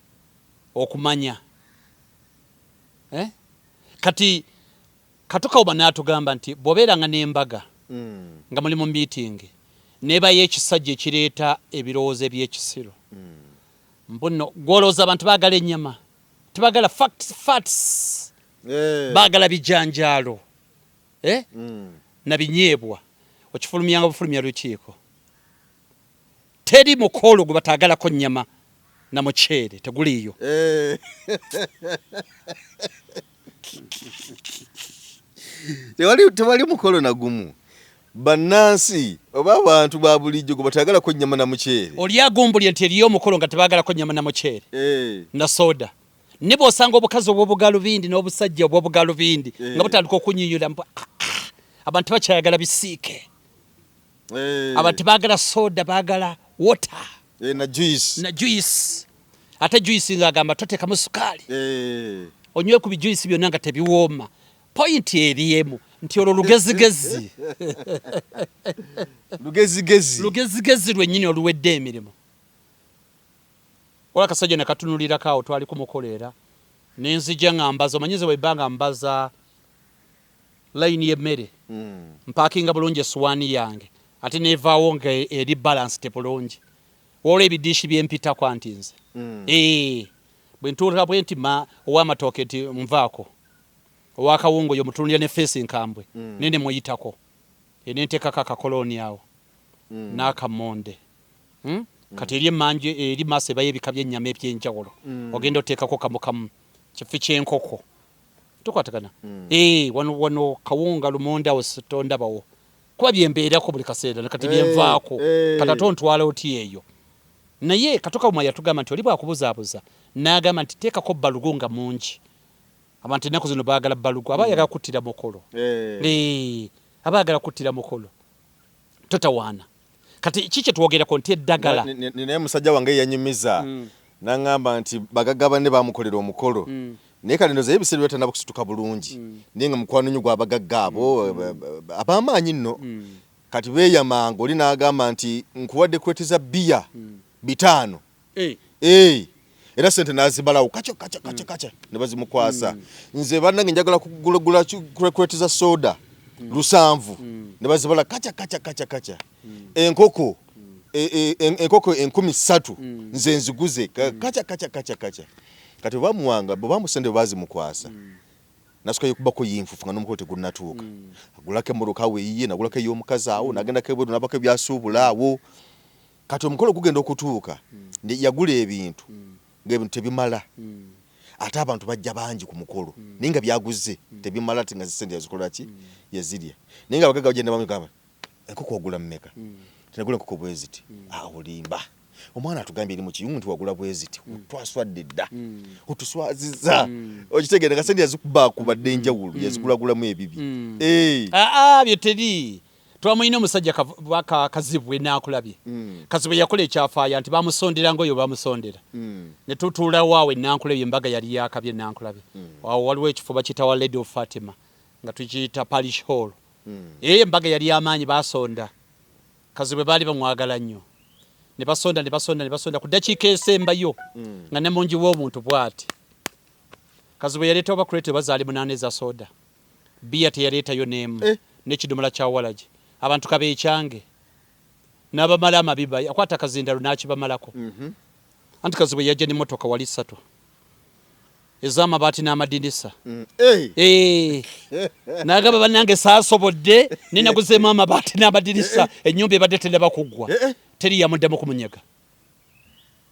okumanya. Kati Kato Kawuma n'atugamba nti bw'obeeranga n'embaga nga muli mu meeting n'ebayo ekisajja ekireeta ebirowoozo eby'ekisiru. Mbu nno gw'olowooza abantu baagala ennyama, tebagala facts, fats. Baagala bijanjaalo na binyeebwa. Okifulumyanga bufulumya lukiiko. Teri mukolo gwe bataagalako nnyama na muceere, teguliiyo. Tewali mukolo na gumu bannansi oba abantu ba bulijjo gwe bataagalako nnyama na muceere. Oli agumbulye nti eriyo omukolo nga tebaagalako nnyama na muceere na soda. Ne bw'osanga obukazi obw'obugalubindi n'obusajja obw'obugalubindi nga butandika okunyinyula mbu, abantu tebakyayagala bisiike. Abantu tebaagala soda, baagala water. Na juice. Na juice. Ate juice ng'agamba toteekamu sukaali. Onywe ku bijuice byonna nga tebiwooma. Point eri emu nti olwo lugezigezi. Lugezigezi. Lugezigezi lwennyini oluwedde emirimu. Waliwo akasajja ne katunulirako awo twali ku mukolo era ne nzija nga mbaza, omanyi nze bwe mba nga mbaza layini y'emmere mpaakinga bulungi essowaani yange ate n'evaawo nga eri balanced bulungi. Waliwo ebidiishi bye mpitako anti nze. Bwe ntuuka bwe nti ma ow'amatooke nti nvaako, ow'akawunga oyo mutunuulira ne ffeesi nkambwe naye ne muyitako. Ne nteekako akakolooni awo n'akammonde. Kati eri emmanju eri maaso ebayo ebika by'ennyama eby'enjawulo. Ogenda oteekako kamu kamu, kifi ky'enkoko. Tukwatagana? Wano kawunga lumonde awo tondabawo. Kuba bye mbeerako buli kaseera kati bye nvaako. Kati ate ontwala otya eyo? Naye Kato Kawuma yatugamba nti oli bw'akubuzaabuza n'agamba nti teekako balugu nga mungi. Abantu ennaku zino baagala balugu. Aba ayagala kuttira mukolo. Aba ayagala kuttira mukolo. Totawaana. Kati ki kyetwogerako nti eddagala Naye musajja wange yanyumiza naŋŋamba nti bagagga banne bamukolera omukolo, naye kale ndowooza ye ebiseera byatanaba kusituka bulungi, naye nga mukwano nnyo gw'abagagga abo ab'amaanyi nno. Kati beeyamanga oli n'agamba nti nkuwadde crate za bbiya 5. Era sente n'azibalawo kaca kaca kaca kaca ne bazimukwasa. Nze bannange njagala kugulagula crate za soda 7, ne bazibala kaca kaca kaca kaca. Enkoko enkoko 3000 nze nziguze kaca kaca kaca kaca. Kati bamuwanga bwe bamusende bazimukwasa, nasooka yekubako yinfufu nga n'omukolo tegunnatuuka, agulako emmotoka awo eyiye, nagulako ey'omukazi awo, nagendako ebweru nabako ebyasuubula awo. Kati omukolo gugenda okutuuka, yagula ebintu ng'ebintu tebimala, ate abantu bajja bangi ku mukolo, naye nga byaguze tebimala, ate nga zisente yazikola ki, yazirya. Naye nga abagagga bagenda bamugamba, enkoko wagula mmeka? Tinagula enkoko bwe ziti. Olimba, omwana atugambye eri mu kiyungu nti wagula bwe ziti, twaswadde dda, otuswaziza. Okitegeera nga sente yazikubakubadde enjawulo, yazigulagulamu ebibi. Aa, byo teri. Twamulina omusajja Kazibwe Nankulabye. Kazibwe yakola ekyafaayo nti bamusondera ngaoyo bamusondera, ne tutuulawo awo Enankulabye, embaga yali yakabye Nankulabye. Awo waliwo ekifo bakiyita wa Lady of Fatima, nga tukiyita Parish Hall. Eyo embaga yali yamaanyi, basonda. Kazibwe baali bamwagala nnyo, ne basonda ne basonda ne basonda, ku ddakiika esembayo nga ne mungi w'omuntu bw'ati, Kazibwe yaleeta oba crate oba zaali 8 eza soda, bbiya teyaleetayo n'emu, n'ekidomola kya walagi. Abantu kabeekyange n'abamala amabiba, akwata akazindalo n'akibamalako. Anti Kazibwe yajja n'emmotoka wali ssatu ez'amabaati n'amadinisa. N'agamba, bannange saasobodde, nenaguzeemu amabaati n'amadirisa, ennyumba ebadde tennaba kuggwa. Teri yamuddamu kumunyega,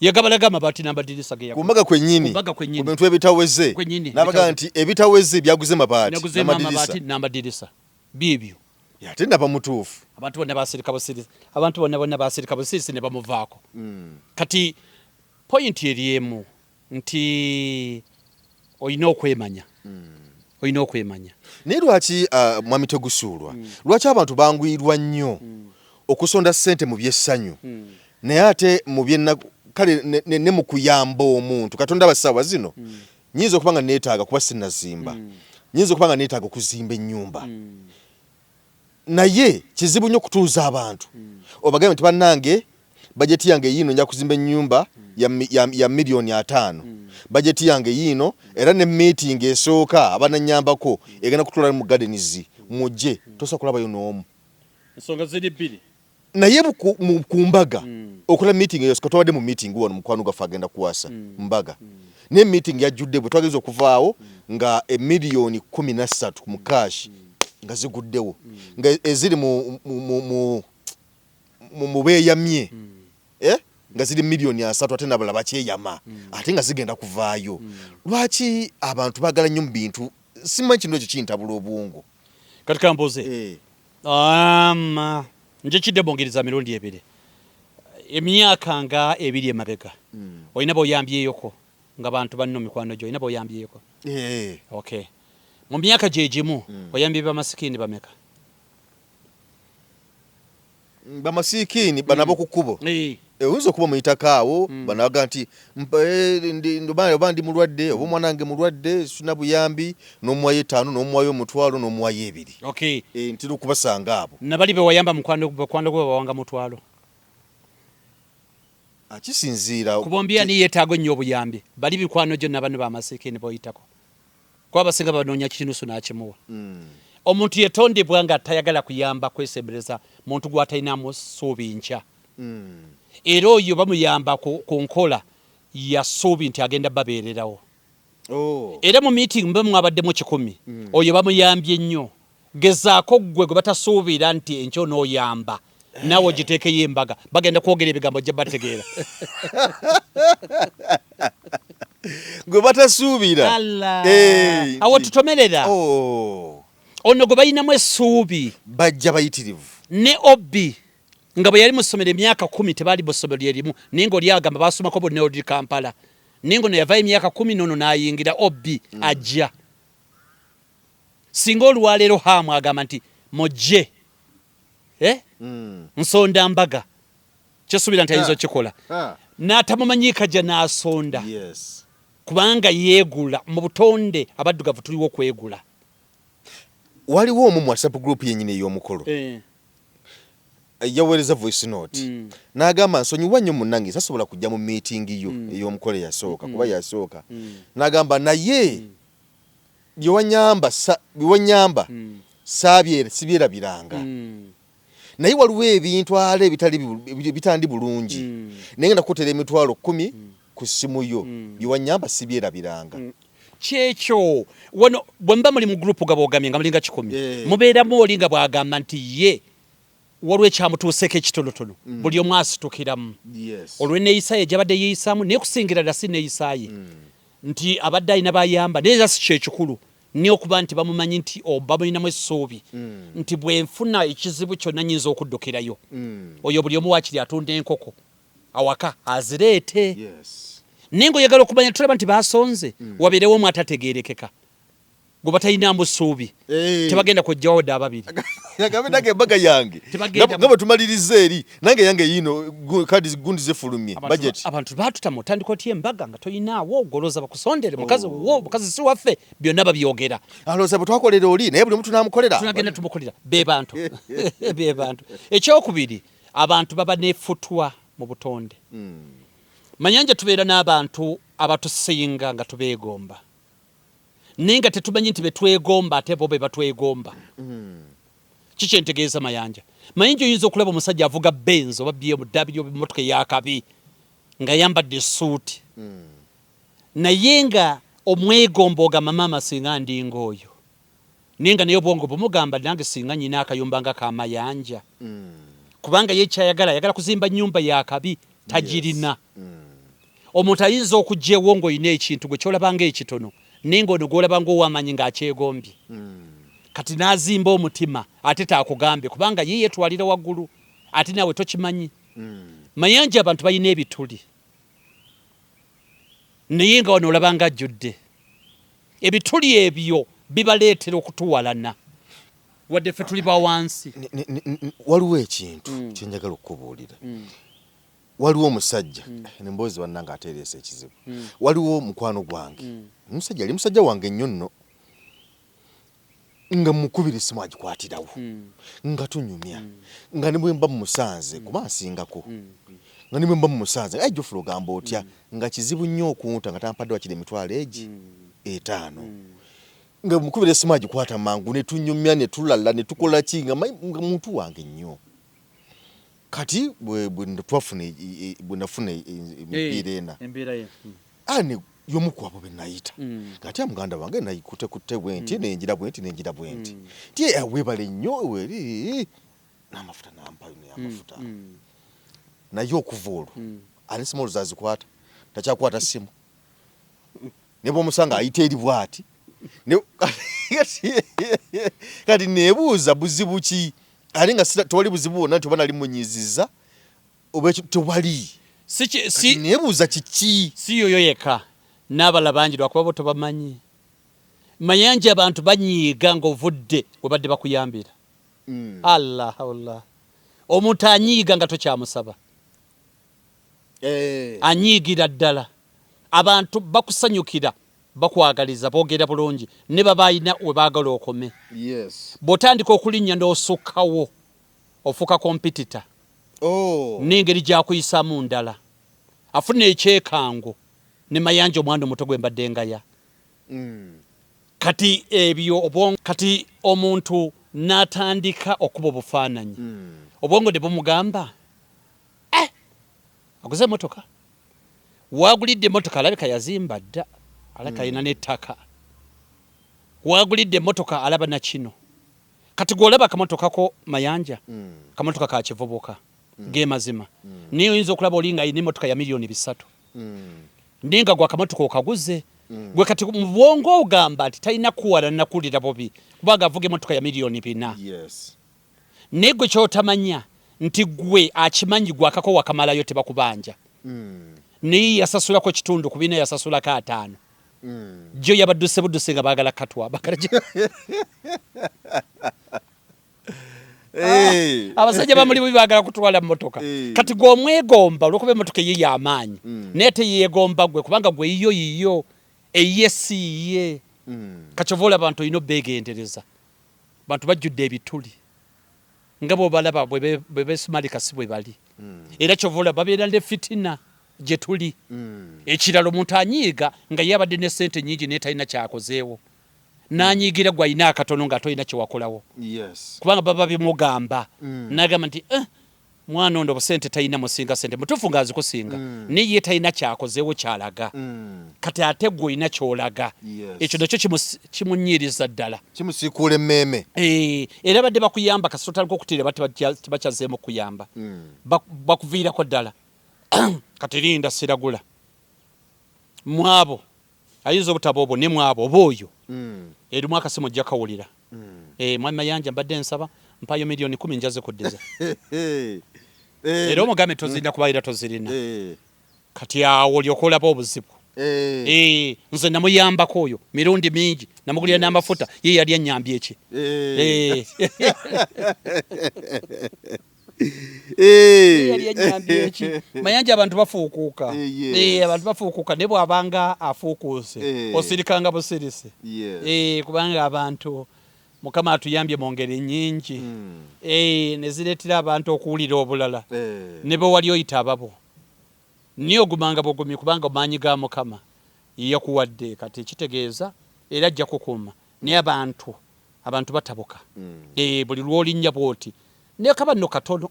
yagabalaga amabaati n'amadirisa ge. Ku mbaga kwennyini? Ku mbaga kwennyini. Ku bintu ebitaweze? Kwennyini. N'abagaa nti ebitaweze byaguze mabaati naguzeemu n'amadirisa. Amabaati n'amadirisa biibyo. Ate naba mutuufu. Abantu bonna basirika busirisi, abantu bonna bonna basirika busirisi ne bamuvaako. Kati point eri emu nti olina okwemanya, olina okwemanya. Naye lwaki, mwami Tegusuulwa, lwaki abantu banguyirwa nnyo okusonda ssente mu byessanyu, naye ate mu byennaku kale ne mu kuyamba omuntu? Katonda aba ssaawa zino nyinza okuba nga neetaaga, kuba sinnazimba, nyinza okuba nga neetaaga okuzimba ennyumba, naye kizibu nnyo okutuuza abantu obagambe nti bannange, bajeti yange yiino, nja kuzimba ennyumba ya 50 miliyoni, bajeti yange yiino, era ne meeting esooka abananyambako egenda kutuula mu Gardens, mujje. Tosobola kulabayo n'omu. Ensonga ziri bbiri. Naye ku mbaga okola meeting eyo sika. Twabadde mu meeting wano, mukwano gwaffe agenda kuwasa mbaga, naye meeting yajjudde. Bwe twagenza okuvaawo nga 13 emiliyoni mu cash nga ziguddewo, nga eziri mu beeyamye, eh? Nga ziri 30 miliyoni, ate nabala bakyeyama, ate nga zigenda kuvaayo. Lwaki abantu baagala nnyo mu bintu? Simanyi, kino ekyo kintabula obwongo. Kati kambuuze. Nje kidde bwongereza mirundi ebiri. Emyaka nga 2 emabega, olina b'oyambyeyoko nga bantu banno, mikwano gyo, olina b'oyambyeyoko? Eh. Okay, mu myaka gye gimu oyambye bamasikiini bameka? Bamasikiini bano ab'oku kkubo? Oyinza okuba omuyitako awo, banaga nti oba ndi mulwadde, oba omwana wange mulwadde, sina buyambi, n'omuwayo 5, n'omuwayo 1000, n'omuwayo 2. Ntera okubasanga abo. Nabali bewayamba mukwano gwe bawanga 1000? Akisinziira. Ku bombi ani yeetaaga ennyo obuyambi? Bali mikwano gyo nabano bamasikiini boyitako? Kuba abasinga banoonya kinusu n'akimuwa. Omuntu yetondebwa nga tayagala kuyamba kwesembereza muntu gw'atalinamu ssuubi nkya, era oyo bamuyamba ku nkola ya ssuubi nti agenda babeererawo. Era mu meeting mube mwabaddemu 100, oyo bamuyambye nnyo. Gezaako ggwe gwe batasuubira nti enkya onooyamba, naawe ogiteekeyo embaga, bagenda kwogera ebigambo ojja bategeera. Gwe batasuubira. Allah. Awo tutomerera. Ono gwe balinamu essuubi bajja bayitirivu. Ne obbi nga bwe yali mu ssomero emyaka 10, tebaali mu ssomero lyerimu, naye ng'oli agamba basomako bonna oli Kampala, naye ngono yavayo emyaka 10 nono n'ayingira obbi ajja. Singa olwaleero Haamu agamba nti mujje, eh? Nsonda mbaga. Kyesuubira nti ayinza okukikola n'atamumanyiika gya n'asonda kubanga yeegula mu butonde. Abaddugavu tuliwo okwegula. Waliwo omu mu WhatsApp group yenyini ey'omukolo yaweereza voice note n'agamba, "Nsonyiwa nnyo munnange, sasobola kujja mu meeting yo ey'omukolo eyasooka kuba yasooka." N'agamba, "Naye byewanyamba sibyerabiranga, naye waliwo ebintu ala ebitali bitandi bulungi, naye ngenda kukutera 100,000 ku ssimu yo. Byewanyamba sibyerabiranga." Kyekyo wano bwe muba muli mu group nga bwogambye nga mulinga 100, mubeeramu oli nga bw'agamba nti ye waliwo ekyamutuuseeko ekitonotono, buli omu asitukiramu olw'enneeyisa ye gyabadde yeeyisaamu, naye kusingira ddala si neeyisa ye nti abadde alina bayamba, naye era si kyekikulu, naye okuba nti bamumanyi nti bamulinamu essuubi nti bwenfuna ekizibu kyonna nyinza okuddukirayo oyo. Buli omu wakiri atunda enkoko awaka azireete, naye ngaoyagala okumanya tulaba nti basonze, wabeerewo omu atategeerekeka gwe batalinamu ssuubi. Tebagenda kujjawo wadde ababiri. Agambe, "Nange embaga yange nga bwe tumaliriza eri, nange yange yiino kadi gundi zifulumye budget." Abantu batutama, otandika otya embaga nga toyinaawo goloza bakusondere mukazi wo, mukazi si waffe, byonna babyogera. Alowooza bwe twakolera oli, naye buli omu tunaamukolera. Tunagenda tumukolera. Be bantu, be bantu. Ekyokubiri, abantu baba nefutwa mu butonde. Manyanja, tubeera n'abantu abatusinga nga tubeegomba, naye nga tetumanyi nti betwegomba ate bo be batwegomba. Kikyentegeeza, Mayanja, Mayanja, oyinza okulaba omusajja avuga Benz oba BMW oba emotoka eyakabi nga yambadde essuuti, naye nga omwegomba, ogamba, "Maama, singa ndinga oyo." Naye nga naye obwongo bumugamba, "Nange singa nyina akayumba nga kamayanja," kubanga ye kyayagala, ayagala kuzimba nyumba yakabi, tagirina. Omuntu ayinza okugyewo ng'olina ekintu gwe kyolaba ng'ekitono, naye ng'ono gwolaba ng'ow'amaanyi ng'akyegombye. Kati n'azimba omutima ate taakugambe, kubanga ye yeetwalira waggulu ate naawe tokimanyi. Mayanja, abantu balina ebituli, naye nga wano olaba nga ajjudde ebituli, ebyo bibaleetera okutuwalana wadde ffe tuli ba wansi. Waliwo ekintu kyenjagala okukubuulira. Waliwo omusajja, emboozi bannange ateereesa ekizibu. Waliwo mukwano gwange, omusajja ali musajja wange nnyo nno, nga mukubira essimu agikwatirawo, nga tunyumya, nga ne bwe mba mumusanze, kuba nsingako, nga ne bwe mba mumusanze, "Ai Jofule, ogamba otya?" Nga kizibu nnyo okunta nga tampadde wakiri 50,000. Nga mukubira essimu agikwata mangu, ne tunyumya, ne tulala, ne tukola ki, nga muntu wange nnyo. Kati bwe twafuna bwe nafuna emipiira ena, embeera ye. Ani y'omu ku abo be nayita kati muganda wange, nayikutekutte bwe nti, nenjira bwe nti, nenjira bwe nti, ti "Eh, weebale nnyo weri n'amafuta," nampayo n'amafuta. Naye okuva olwo ate simu olwo zazikwata, takyakwata simu, ne bwomusanga ayita eri bwati. Kati nebuuza, buzibu ki? Ate nga tewali buzibu bwonna nti oba nali munyiziza oba ekyo, tewali. Si Kati nebuuza kiki? Si yoyo yekka, n'abalala bangi, lwakuba bo tobamanyi. Mayanja, abantu banyiiga ng'ovudde we badde bakuyambira. Allah Allah, omuntu anyiiga nga tokyamusaba. Anyiigira ddala. Abantu bakusanyukira, bakwagaliza, boogera bulungi, ne baba alina we baagala okome. Bw'otandika okulinnya n'osukkawo, ofuuka competitor. N'engeri gyakuyisaamu ndala, afuna ekyekango ne Mayanja omwana omuto gwe mbadde ngaya. Kati ebyo obwongo, kati omuntu n'atandika okuba obufaananyi, obwongo ne bumugamba, "Eh, aguze emotoka, wagulidde emotoka alabika yazimba dda, alabika alina n'ettaka, wagulidde emotoka alaba na kino." Kati gw'olaba akamotoka ko, Mayanja, kamotoka ka kivubuka, ge mazima, naye oyinza okulaba oli nga alina emotoka ya 3 miliyoni, naye nga gwe akamotoka okaguze gwe. Kati mu bwongo ogamba nti talina kuwala nakuwulira bubi kubanga avuga emotoka ya 4 miliyoni. Naye gwe kyotamanya nti gwe akimanyi, gwe akako wakamalayo, tebakubanja, naye yasasulako kitundu ku bina, yasasulako 50. Jo yabadduse budduse nga baagala katwa bagala. Abasajja bamuli bubi, baagala kutwala mmotoka. Kati gwe omwegomba olwokuba emmotoka eyo y'amaanyi, naye teyeegomba gwe, kubanga gwe yiyo yiyo, eyiye si yiye. Kakyova olaba abantu olina obeegendereza, bantu bajjudde ebituli nga bwobalaba bwe besumalika si bwe bali. Era kyova olaba babeera ne fitina gye tuli. Ekirala, omuntu anyiiga nga ye abadde ne ssente nnyingi naye talina kyakozeewo, n'anyiigira gwe alina akatono nga tolina kyewakolawo, kubanga baba bimugamba. N'agamba nti, "Eh, mwana ono obusente talina, musinga sente." Mutuufu ng'azikusinga, naye ye talina kyakozeewo kyalaga. Kati ate gwe olina kyolaga. Ekyo nakyo kimunyiiriza ddala. Kimusiikuula emmeeme. Eh, era badde bakuyamba, kasita otandika okutiira ba tebakyazeemu kuyamba. Bakuviirako ddala. Kati linda, siragula mwabo ayinza obutaba obwo ne mwabo oba oyo. Erimu akasimu ojja kawulira. Eh, mwami Mayanja, mbadde nsaba mpayo 10 million njaze kuddiza. Era omugambe tozirina, kuba era tozirina. Kati awo olyoka olaba obuzibu. Eh, nze namuyambako oyo mirundi mingi, namugulira n'amafuta, ye yali anyambye eki? Eh. Yali anyambye eki? Mayanja, abantu bafuukuuka. Eh, abantu bafuukuuka, ne bw'abanga afuukuuse, osirikanga busirise. Eh, kubanga abantu Mukama atuyambye mu ngeri nnyingi. Eh, ne zireetera abantu okuwulira obulala. Ne bwe wali oyita ababo, naye ogumanga bugumi, kubanga maanyi ga Mukama yakuwadde. Kati kitegeeza era ajja kukuuma, naye abantu batabuka. Eh, buli lw'olinnya bw'oti naye kaba nno katono,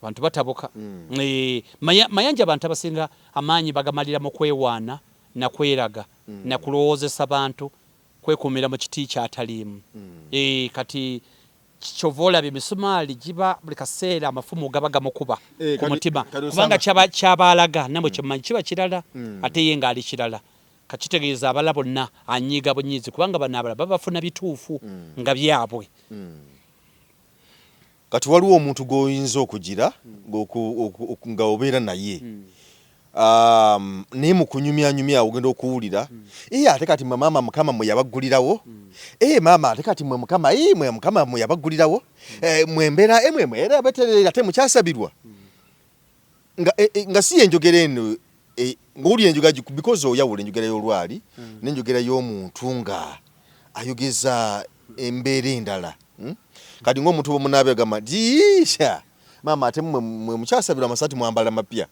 abantu batabuka. Eh, Mayanja, abantu abasinga amaanyi bagamalira mu kwewaana nakweraga nakulowoozesa bantu kwekuumira mu kiti kyataliimu. Eh, kati kyova olaba emisumaali giba buli kaseera, amafumu gaba gamukuba ku mutima, kubanga kyabaalaga namwe kyemumanyi kiba kirala, ate ye ng'ali kirala. Kakitegeeza abala bonna anyiiga bunyiizi, kubanga bano abalala babafuna bituufu nga byabwe. Kati waliwo omuntu gw'oyinza okugira nga obeera naye, naye mu kunyumyanyumya ogenda okuwulira, "Ee, ate kati mwe maama Mukama mwe yabaggulirawo. Ee maama, ate kati mwe Mukama, ee mwe Mukama mwe yabaggulirawo. Eh, mwe mbeera eh, mwe era beterera ate mukyasabirwa." Nga, eh, eh, nga si enjogera eno, eh, ng'owulira enjogera because oyawula enjogera y'olwali n'enjogera y'omuntu nga ayogeza embeera endala, Kati ng'omuntu bwemunaabe agamba nti, "Iisha maama, ate mwe mwe mukyasabirwa, amasaati mwambala mapya."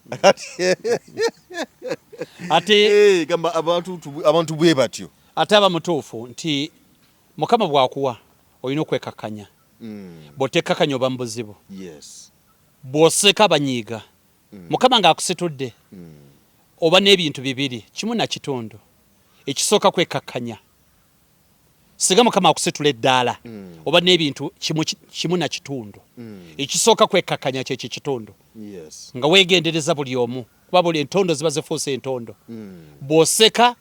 Ate Eh, gamba abantu abantu bwe batyo. Ate aba mutuufu nti Mukama bw'akuwa olina okwekakkanya. Bw'otekkakanya oba mu buzibu. Bw'oseka banyiiga. Mukama ng'akusitudde, oba n'ebintu bibiri, kimu na kitundu. Ekisooka, kwekakkanya. Singa Mukama akusitula eddaala, oba n'ebintu kimu na kitundu. Ekisooka kwekakkanya, kyekyo ekitundu, nga weegendereza buli omu, kuba buli entondo ziba zifuuse entondo. Bw'oseka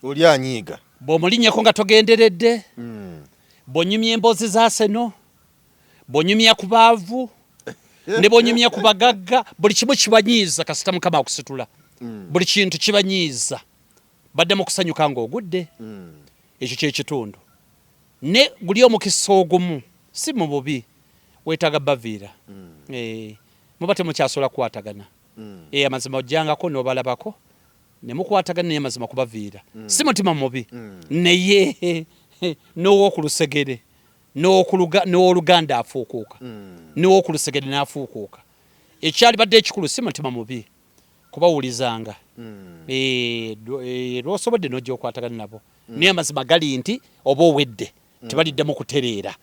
oli anyiiga. Bw'omulinnyako nga togenderedde, bw'onyumya emboozi za seno, bw'onyumya ku baavu ne bw'onyumya ku bagagga, buli kimu kibanyiiza. Kasita Mukama akusitula, buli kintu kibanyiiza, baddamu kusanyuka ng'ogudde. Ekyo kyekitundu. Ne guli omukisa ogumu, si mu bubi, weetaaga baviira. Eh, muba temukyasobola kukwatagana. Eh, amazima ojjangako n'obalabako ne mukwatagana, naye amazima kubaviira si mutima mubi, naye n'ow'okulusegere n'owoluganda afuukuuka, n'ow'okulusegere n'afuukuuka. Ekyalibadde ekikulu si mutima mubi, kubawulizanga. Eh, eh, lw'osobodde n'ojja okwatagana nabo, naye amazima gali nti oba owedde, tebaliddamu kutereera,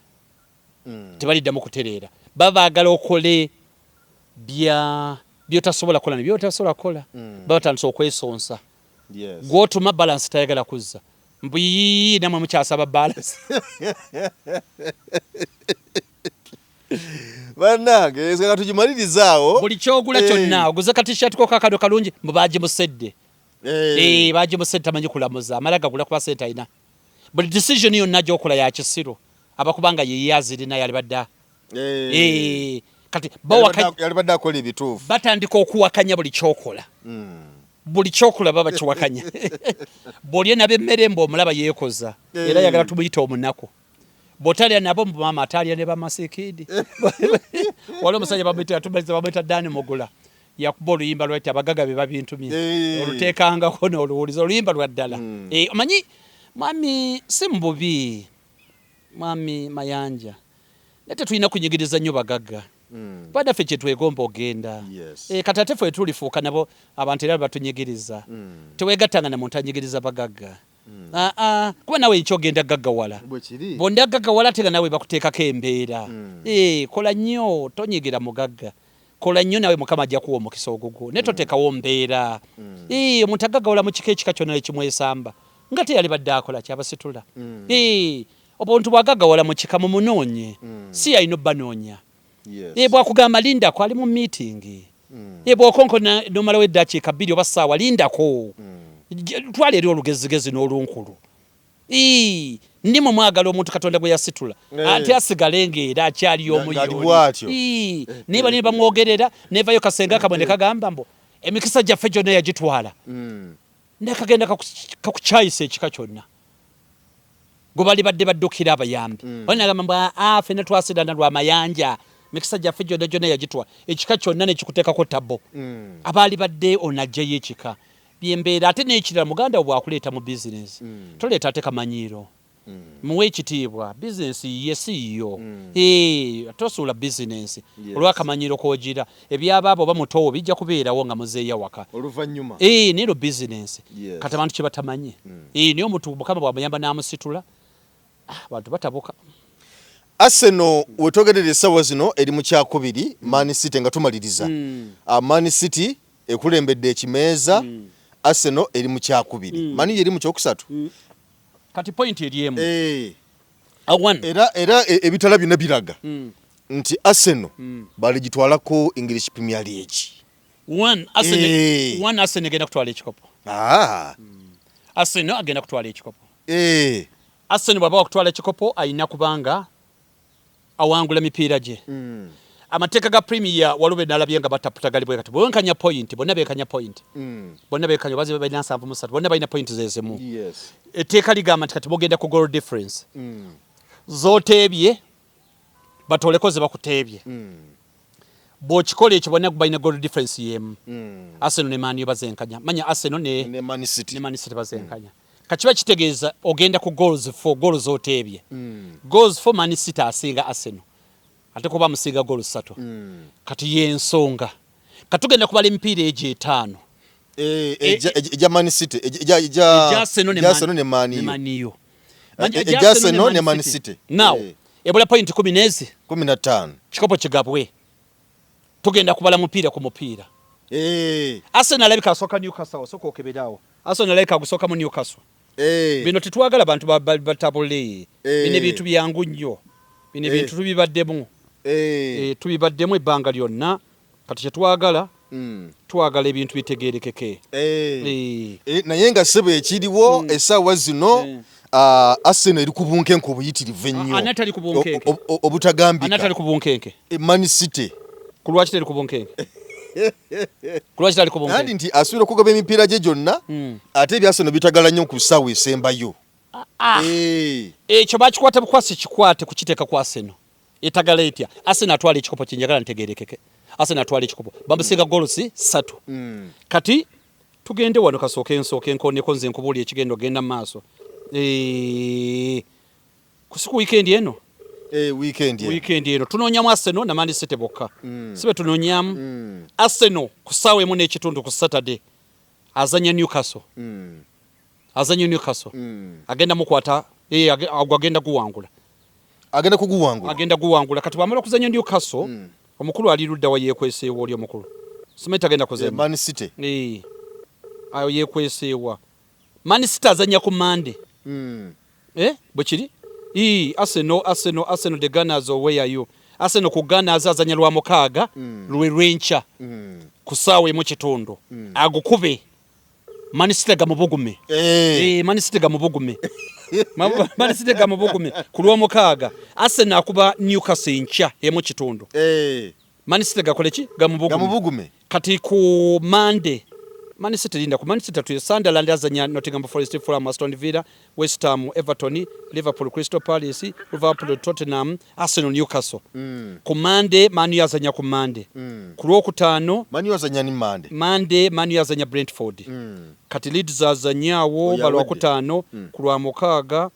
tebaliddamu kutereera. Baba baagala okole bya byotasobola kukola, ne byotasobola kukola baba batandise okwesonsa. Gwotuma balance tayagala kuzza, mbuyiyi namwe mukyasaba balance. Bannange, ensonga tugimalirize awo. Buli kyogula kyonna, oguze ka T-shirt ko kakado kalungi, mbu bagimusedde. Eh, bagimusedde, tamanyi kulamuza, amala gagula kuba sente alina. Buli decision yonna gyokola ya kisiru, abakubanga yeye azirina yalibadde. Eh, kati yalibadde akola ebituufu. Batandika okuwakanya buli kyokola. Buli kyokola baba kiwakanya. Bw'olya naba emmere, mbu omulaba yeekoza, era yagala tumuyite omunaku. Bw'otalya nabo maama atalya ne bamasikidi. Waliwo omusajja bamuyita tumaliza bamuyita Dani Mugula. Yakuba oluyimba lwati abagaga be babintumye. Oluteekangako n'oluwuliza oluyimba lwa ddala. Omanyi mwami si mububi mwami Mayanja. Naye tetulina kunyigiriza nnyo bagagga. Kuba naffe kye twegomba ogenda. Kati ate ffe tulifuuka nabo abantu era batunyigiriza. Teweegattanga na muntu anyigiriza bagagga. Aa, kuba nawe enkya ogenda gaggawala. Bw'onda gaggawala ate nga nawe bakuteekako embeera. Kola nnyo tonyigira mugagga. Kola nnyo nawe Mukama ajja kuwa omukisa ogugwo. Naye toteekawo mbeera. Omuntu agaggawala mu kika ekika kyonna ne kimwesamba. Nga teyalibadde akola kyabasitula. Omuntu bw'agaggawala mu kika mumunoonye. Si y'alina obbanoonya. Bw'akugamba lindako ali mu meeting. Bw'okonkona n'omalawo eddakiika 2 oba ssaawa lindako. Twala eri olugezigezi n'olunkulu. Ndi mwe mwagala omuntu Katonda gwe yasitula. Ate asigale ng'era akyali omu y'oli. Naye bali ne bamwogerera nevayo kasenga kamwe ne kagamba mbu emikisa gyaffe gyonna yagitwala. Nakagenda kakukyayisa ekika kyonna. Gwe bali badde baddukira abayambi. Wali nagamba mbu aa ffenna twasirana lwa Mayanja. Mikisa gyaffe gyonna gyonna yagitwala. Ekika kyonna ne kikuteekako tabo. Abaali badde ono aggyeyo ekika. Byembeera ate n'ekirala muganda wo bw'akuleeta mu bizinensi toleeta ate kamanyiiro. Muwe ekitiibwa bizinensi yiye si yiyo. Tosuula bizinensi olw'akamanyiiro k'ogira. Ebyabaaba oba muto wo bijja kubeerawo nga muzeeyo awaka. Oluvannyuma. Naye ero bizinensi. Kati abantu kye batamanyi. Naye omuntu Mukama bw'amuyamba n'amusitula abantu batabuka. Arsenal wetwogerera essaawa zino eri mu kyakubiri Man City nga tumaliriza. Man City ekulembedde ekimeeza, Arsenal eri mu kyakubiri. Man U eri mu kyokusatu. Kati point eri emu. Era ebitala byonna biraga nti Arsenal baligitwalako English Premier League. One Arsenal egenda kutwala ekikopo. Arsenal agenda kutwala ekikopo. Arsenal bw'aba wakutwala ekikopo alina kubanga awangula mipiira gye. Amateeka ga Premier waliwo be nalabye nga bataputa gali bwe kati. Bwenkanya point, bonna benkanya point. Bonna benkanya bazi balina 73, bonna balina point ze zimu. Etteeka ligamba nti kati bogenda ku goal difference. Z'oteebye batoleko ze bakuteebye. Bw'okikola ekyo bonna balina goal difference y'emu. Arsenal ne Man U bazenkanya. Manya Arsenal ne Man City. Ne Man City bazenkanya. Kakiba kitegeeza ogenda ku goals for goals z'oteebye. Goals for Man City asinga Arsenal. Ate kuba amusinga goals 3. Kati y'ensonga. Katugenda kubala emipiira egyo 5. Ejja Man City, ejja Arsenal ne Man U. Man U. Ejja Arsenal ne Man City. Now, ebula point 10 15. Kikopo kigabwe. Tugenda kubala mupiira ku mupiira. Arsenal alabika asooka Newcastle, osooka okeberawo. Arsenal alabika agusooka mu Newcastle. Bino tetwagala bantu batabule. Bino ebintu byangu nnyo. Bino ebintu tubibaddemu. Tubibaddemu ebbanga lyonna. Kati kye twagala, twagala ebintu bitegeerekeke. Naye nga ssebo ekiriwo essaawa zino Arsenal eri ku bunkenke obuyitirivu ennyo. Ani atali ku bunkenke? Obutagambika. Ani atali ku bunkenke? Man City. Ku lwaki teri ku bunkenke? Ku lwaki tali ku bunkenke? Kandi nti asuubira okugaba emipiira gye gyonna, ate ebya Arsenal bitagala nnyo ku ssaawa esembayo. Ekyo bakikwata bukwasi kikwate kukiteeka ku Arsenal. Etagala etya? Arsenal atwala ekikopo kye njagala ntegeerekeke. Arsenal atwala ekikopo. Bamusinga goals 3. Kati tugende wano kasooke nsooke nkooneko nze nkubuulire ekigenda ogenda mu maaso. Kusiku weekend eno? Weekend eno. Weekend eno. Tunoonyamu Arsenal na Man City bokka. Si be tunoonyamu? Arsenal ku ssaawa 1.5 ku Saturday azannya Newcastle. Azannya Newcastle. Agenda mukwata, agenda guwangula. Agenda kuguwangula. Agenda guwangula. Kati bw'amala okuzannya Newcastle, omukulu ali ludda wa yeekweseewa oli omukulu. Simanyi tagenda kuzannya. Man City. Ayo yeekweseewa. Man City azannya ku Monday. Bwe kiri? Arsenal, Arsenal, Arsenal the Gunners or where are you? Arsenal ku Gunners azannya lwa mukaaga lwe lw'enkya. Ku ssaawa 1.5. Agukube. Man City gamubugume. Man City gamubugume. Man City gamubugume ku lw'omukaaga. Arsenal akuba Newcastle enkya 1.5. Man City gakole ki? Gamubugume. Gamubugume. Kati ku Monday Man City linda ku Man City tuye Sunderland azanya Nottingham Forest, Fulham, Aston Villa, West Ham, Everton, Liverpool, Crystal Palace, Liverpool, Tottenham, Arsenal, Newcastle. Ku Monday Man U azanya ku Monday. Ku Lwokutaano Man U azanya ni Monday. Monday Man U azanya Brentford. Kati Leeds azanyaawo Oyo balwakutaano ku Lwamukaaga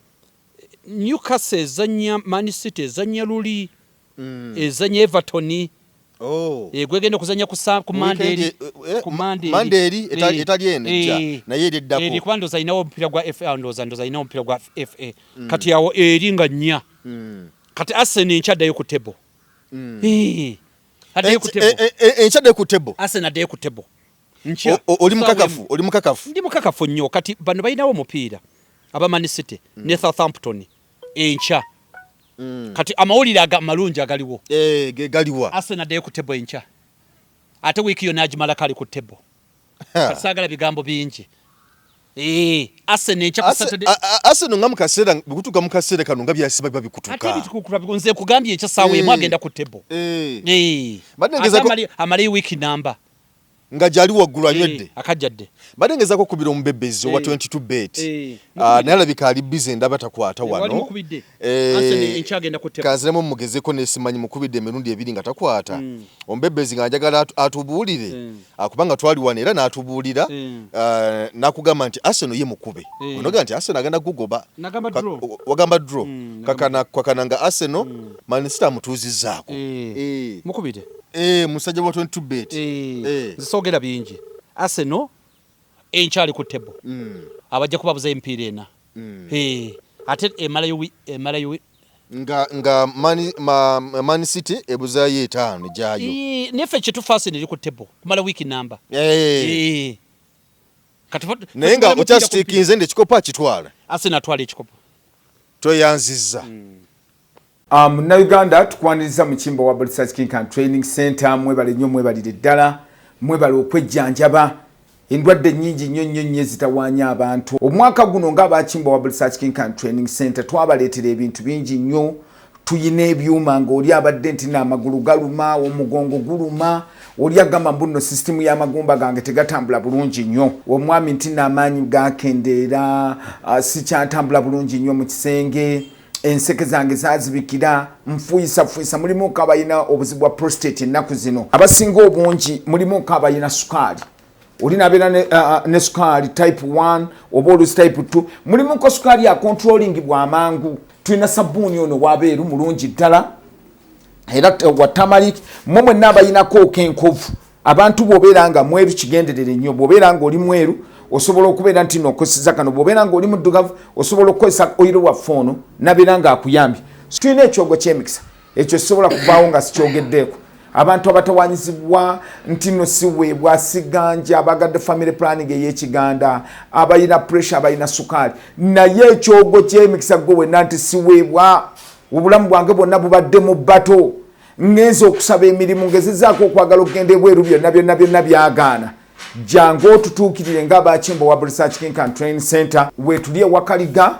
Newcastle ezanya Man City ezanya luli ezanya Everton. Oh. Gwegenda okuzanya ku ku Monday Weekend, eri ku Monday Monday eri etali eno ejja, naye eri eddako. Eri kuba ndowooza alinawo omupiira gwa FA, ndowooza alinawo omupiira gwa FA. Kati awo eri nga nnya. Kati Arsenal enkya addayo ku table. Addayo ku table. Enkya addayo ku table. Arsenal addayo ku table. Nkya. Oli mukakafu, oli mukakafu. Ndi mukakafu nnyo. Kati bano balinawo omupiira aba Man City ne Southampton enkya. Kati amawulire aga malungi agaliwo. Ge galiwa. Arsenal addayo ku table enkya. Ate wiiki yonna agimalako ali ku table. Kati saagala bigambo bingi. Arsenal enkya ku Saturday. Arsenal nga mu kaseera, bikutuka mu kaseera kano nga byasiba biba bikutuka. Ate bikutuka, nze nkugambye enkya ssaawa emu agenda ku table. Mbadde Ate ngezaako amalayo wiiki namba. Nga gyali waggulu anywedde. Akajjadde. Mbadde ngezaako okukubira omubebezi owa 22 bet. Naye alabika ali busy ndaba takwata Wali wano. mukubidde. Arsenal enkya agenda ku table. Kanziremu mugezeko nesimanyi mukubidde emirundi ebiri nga takwata. Omubebezi nga njagala atubuulire. Kubanga twali wano era n'atubuulira, n'akugamba nti Arsenal ye mukube. Onoga nti Arsenal agenda kugoba. Nagamba draw. Wagamba draw. Nagamba Kakana nga Arsenal, Man City amutuuzizzaako. Mukubidde. Musajja wa 22 bet. Nze soogera bingi. Arsenal enkyali ku table. Abajja kubabuza emipiira ena. Ate emalayo Nga Man City ebuzaayo etaano gyayo. Neffe kyetufa Arsenal eri ku table kumala wiiki namba. Kati Naye nga tumala mupiira ku okyasitiikinze nti ekikopo akitwala. Arsenal atwala ekikopo. Tweyanzizza. Munnayuganda tukwaniriza mu Kimbo wa Research Clinic and Training Center. Mwebale nnyo, mwebalire ddala, mwebale okwejjanjaba endwadde nnyingi nnyo nnyo nnyo ezitawaanya abantu. Omwaka guno ng'aba Kimbo wa Research Clinic and Training Center twabaleetera ebintu bingi nnyo. Tuyina ebyuma ng'oli abadde nti n'amagulu galuma, omugongo guluma, oli agamba mbu nno sisitimu y'amagumba gange tegatambula bulungi nnyo, omwami nti n'amaanyi gakendeera, sikyatambula bulungi nnyo mu kisenge, enseke zange zaazibikira, nfuyisafuuyisa. Mulimu ko abalina obuzibu bwa prostate ennaku zino, abasinga obungi mulimu ko abalina sukaali, oli nabeera ne sukaali type 1 oba olusi type 2, mulimu ko sukaali ya controlling bw'amangu. Tulina sabbuuni ono wabeeru mulungi ddala era wa turmeric. Mmwe mwenna abayinako okenkovu, abantu bw'obeera nga mweru kigenderere nnyo, bw'obeera nga oli mweru osobola okubeera nti nokozesa kano, bw'obeera nga oli muddugavu osobola okukozesa oyiro waffe ono nabeera nga akuyambye. Tulina ekyogo ky'emikisa, ekyo sisobola kuvaawo nga sikyogeddeeko. Abantu abatawanyizibwa nti nno siweebwa siganja, abagadde family planning ey'ekiganda, abalina pressure, abalina sukaali, naye ekyogo ky'emikisa gwe wenna nti siweebwa, obulamu bwange bwonna bubadde mu bato, ngenze okusaba emirimu, ngezezaako okwagala okugenda ebweru, byonna byonna byonna byagaana. Jangu otutuukirire ng'abakimbo wa Research Clinic and Training Center. Weetuli ewakaliga,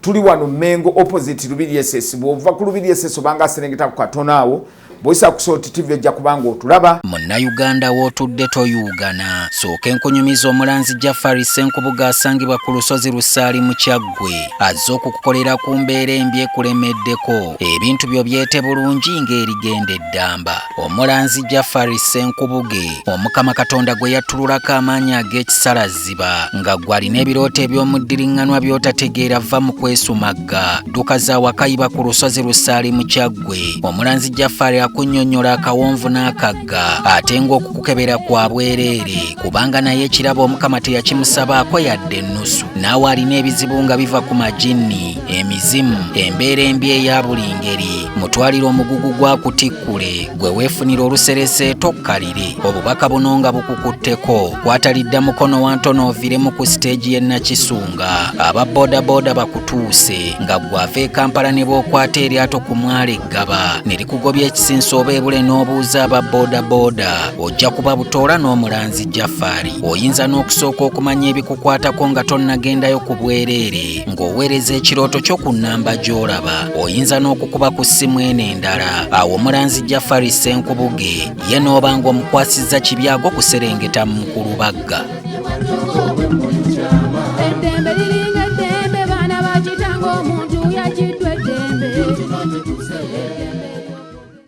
tuli wano Mengo opposite Lubiri SS. Bw'ova ku Lubiri SS obanga aserengeta ku katono awo, bw'oyisa ku Salt TV ojja kubanga otulaba. Munnayuganda w'otudde toyuugana, sooka enkunyumiza omulanzi Jafari Ssenkubuge asangibwa ku lusozi Lusaali mu Kyaggwe, azze okukukolera ku mbeera embi ekulemeddeko, ebintu byo byete bulungi ng'erigenda eddamba. Omulanzi Jafari Ssenkubuge, Omukama Katonda gwe yattululako amaanyi ag'ekisalaziba, nga gwe alina ebirooto eby'omuddiriŋŋanwa by'otategeera, va mu kwesumagga, dduka za wakayiba ku lusozi Lusaali mu Kyaggwe. Omulanzi Jafari akunnyonnyola akawonvu n'akagga, ate ng'okukukebera kwa bwereere, kubanga naye ekirabo Omukama teyakimusabaako yadde ennusu. Naawe alina ebizibu nga biva ku majinni, emizimu, embeera embi eya buli ngeri, mutwalire omugugu gwa kutikkule, gwe weefunira oluserese tokkalire. Obubaka buno nga bukukutteko, kwatalidda mukono wa ntono oviremu ku siteegi y'e Nakisunga. Aba boodabooda bakutuuse, nga ggwe ava e Kampala ne bw'okwata eryato ku mwalo e Ggaba ne likugobya ekisinde. layisinsi oba ebule n'obuuza aba boodabooda ojja kuba butoola n'omulanzi Jafari. Oyinza n'okusooka okumanya ebikukwatako nga tonnagendayo ku bwereere ng'oweereza ekirooto kyo ku nnamba gy'olaba. Oyinza n'okukuba ku ssimu eno endala. Awo omulanzi Jafari Ssenkubuge ye n'oba ng'omukwasizza kibyago kuserengeta mu Mukulubagga.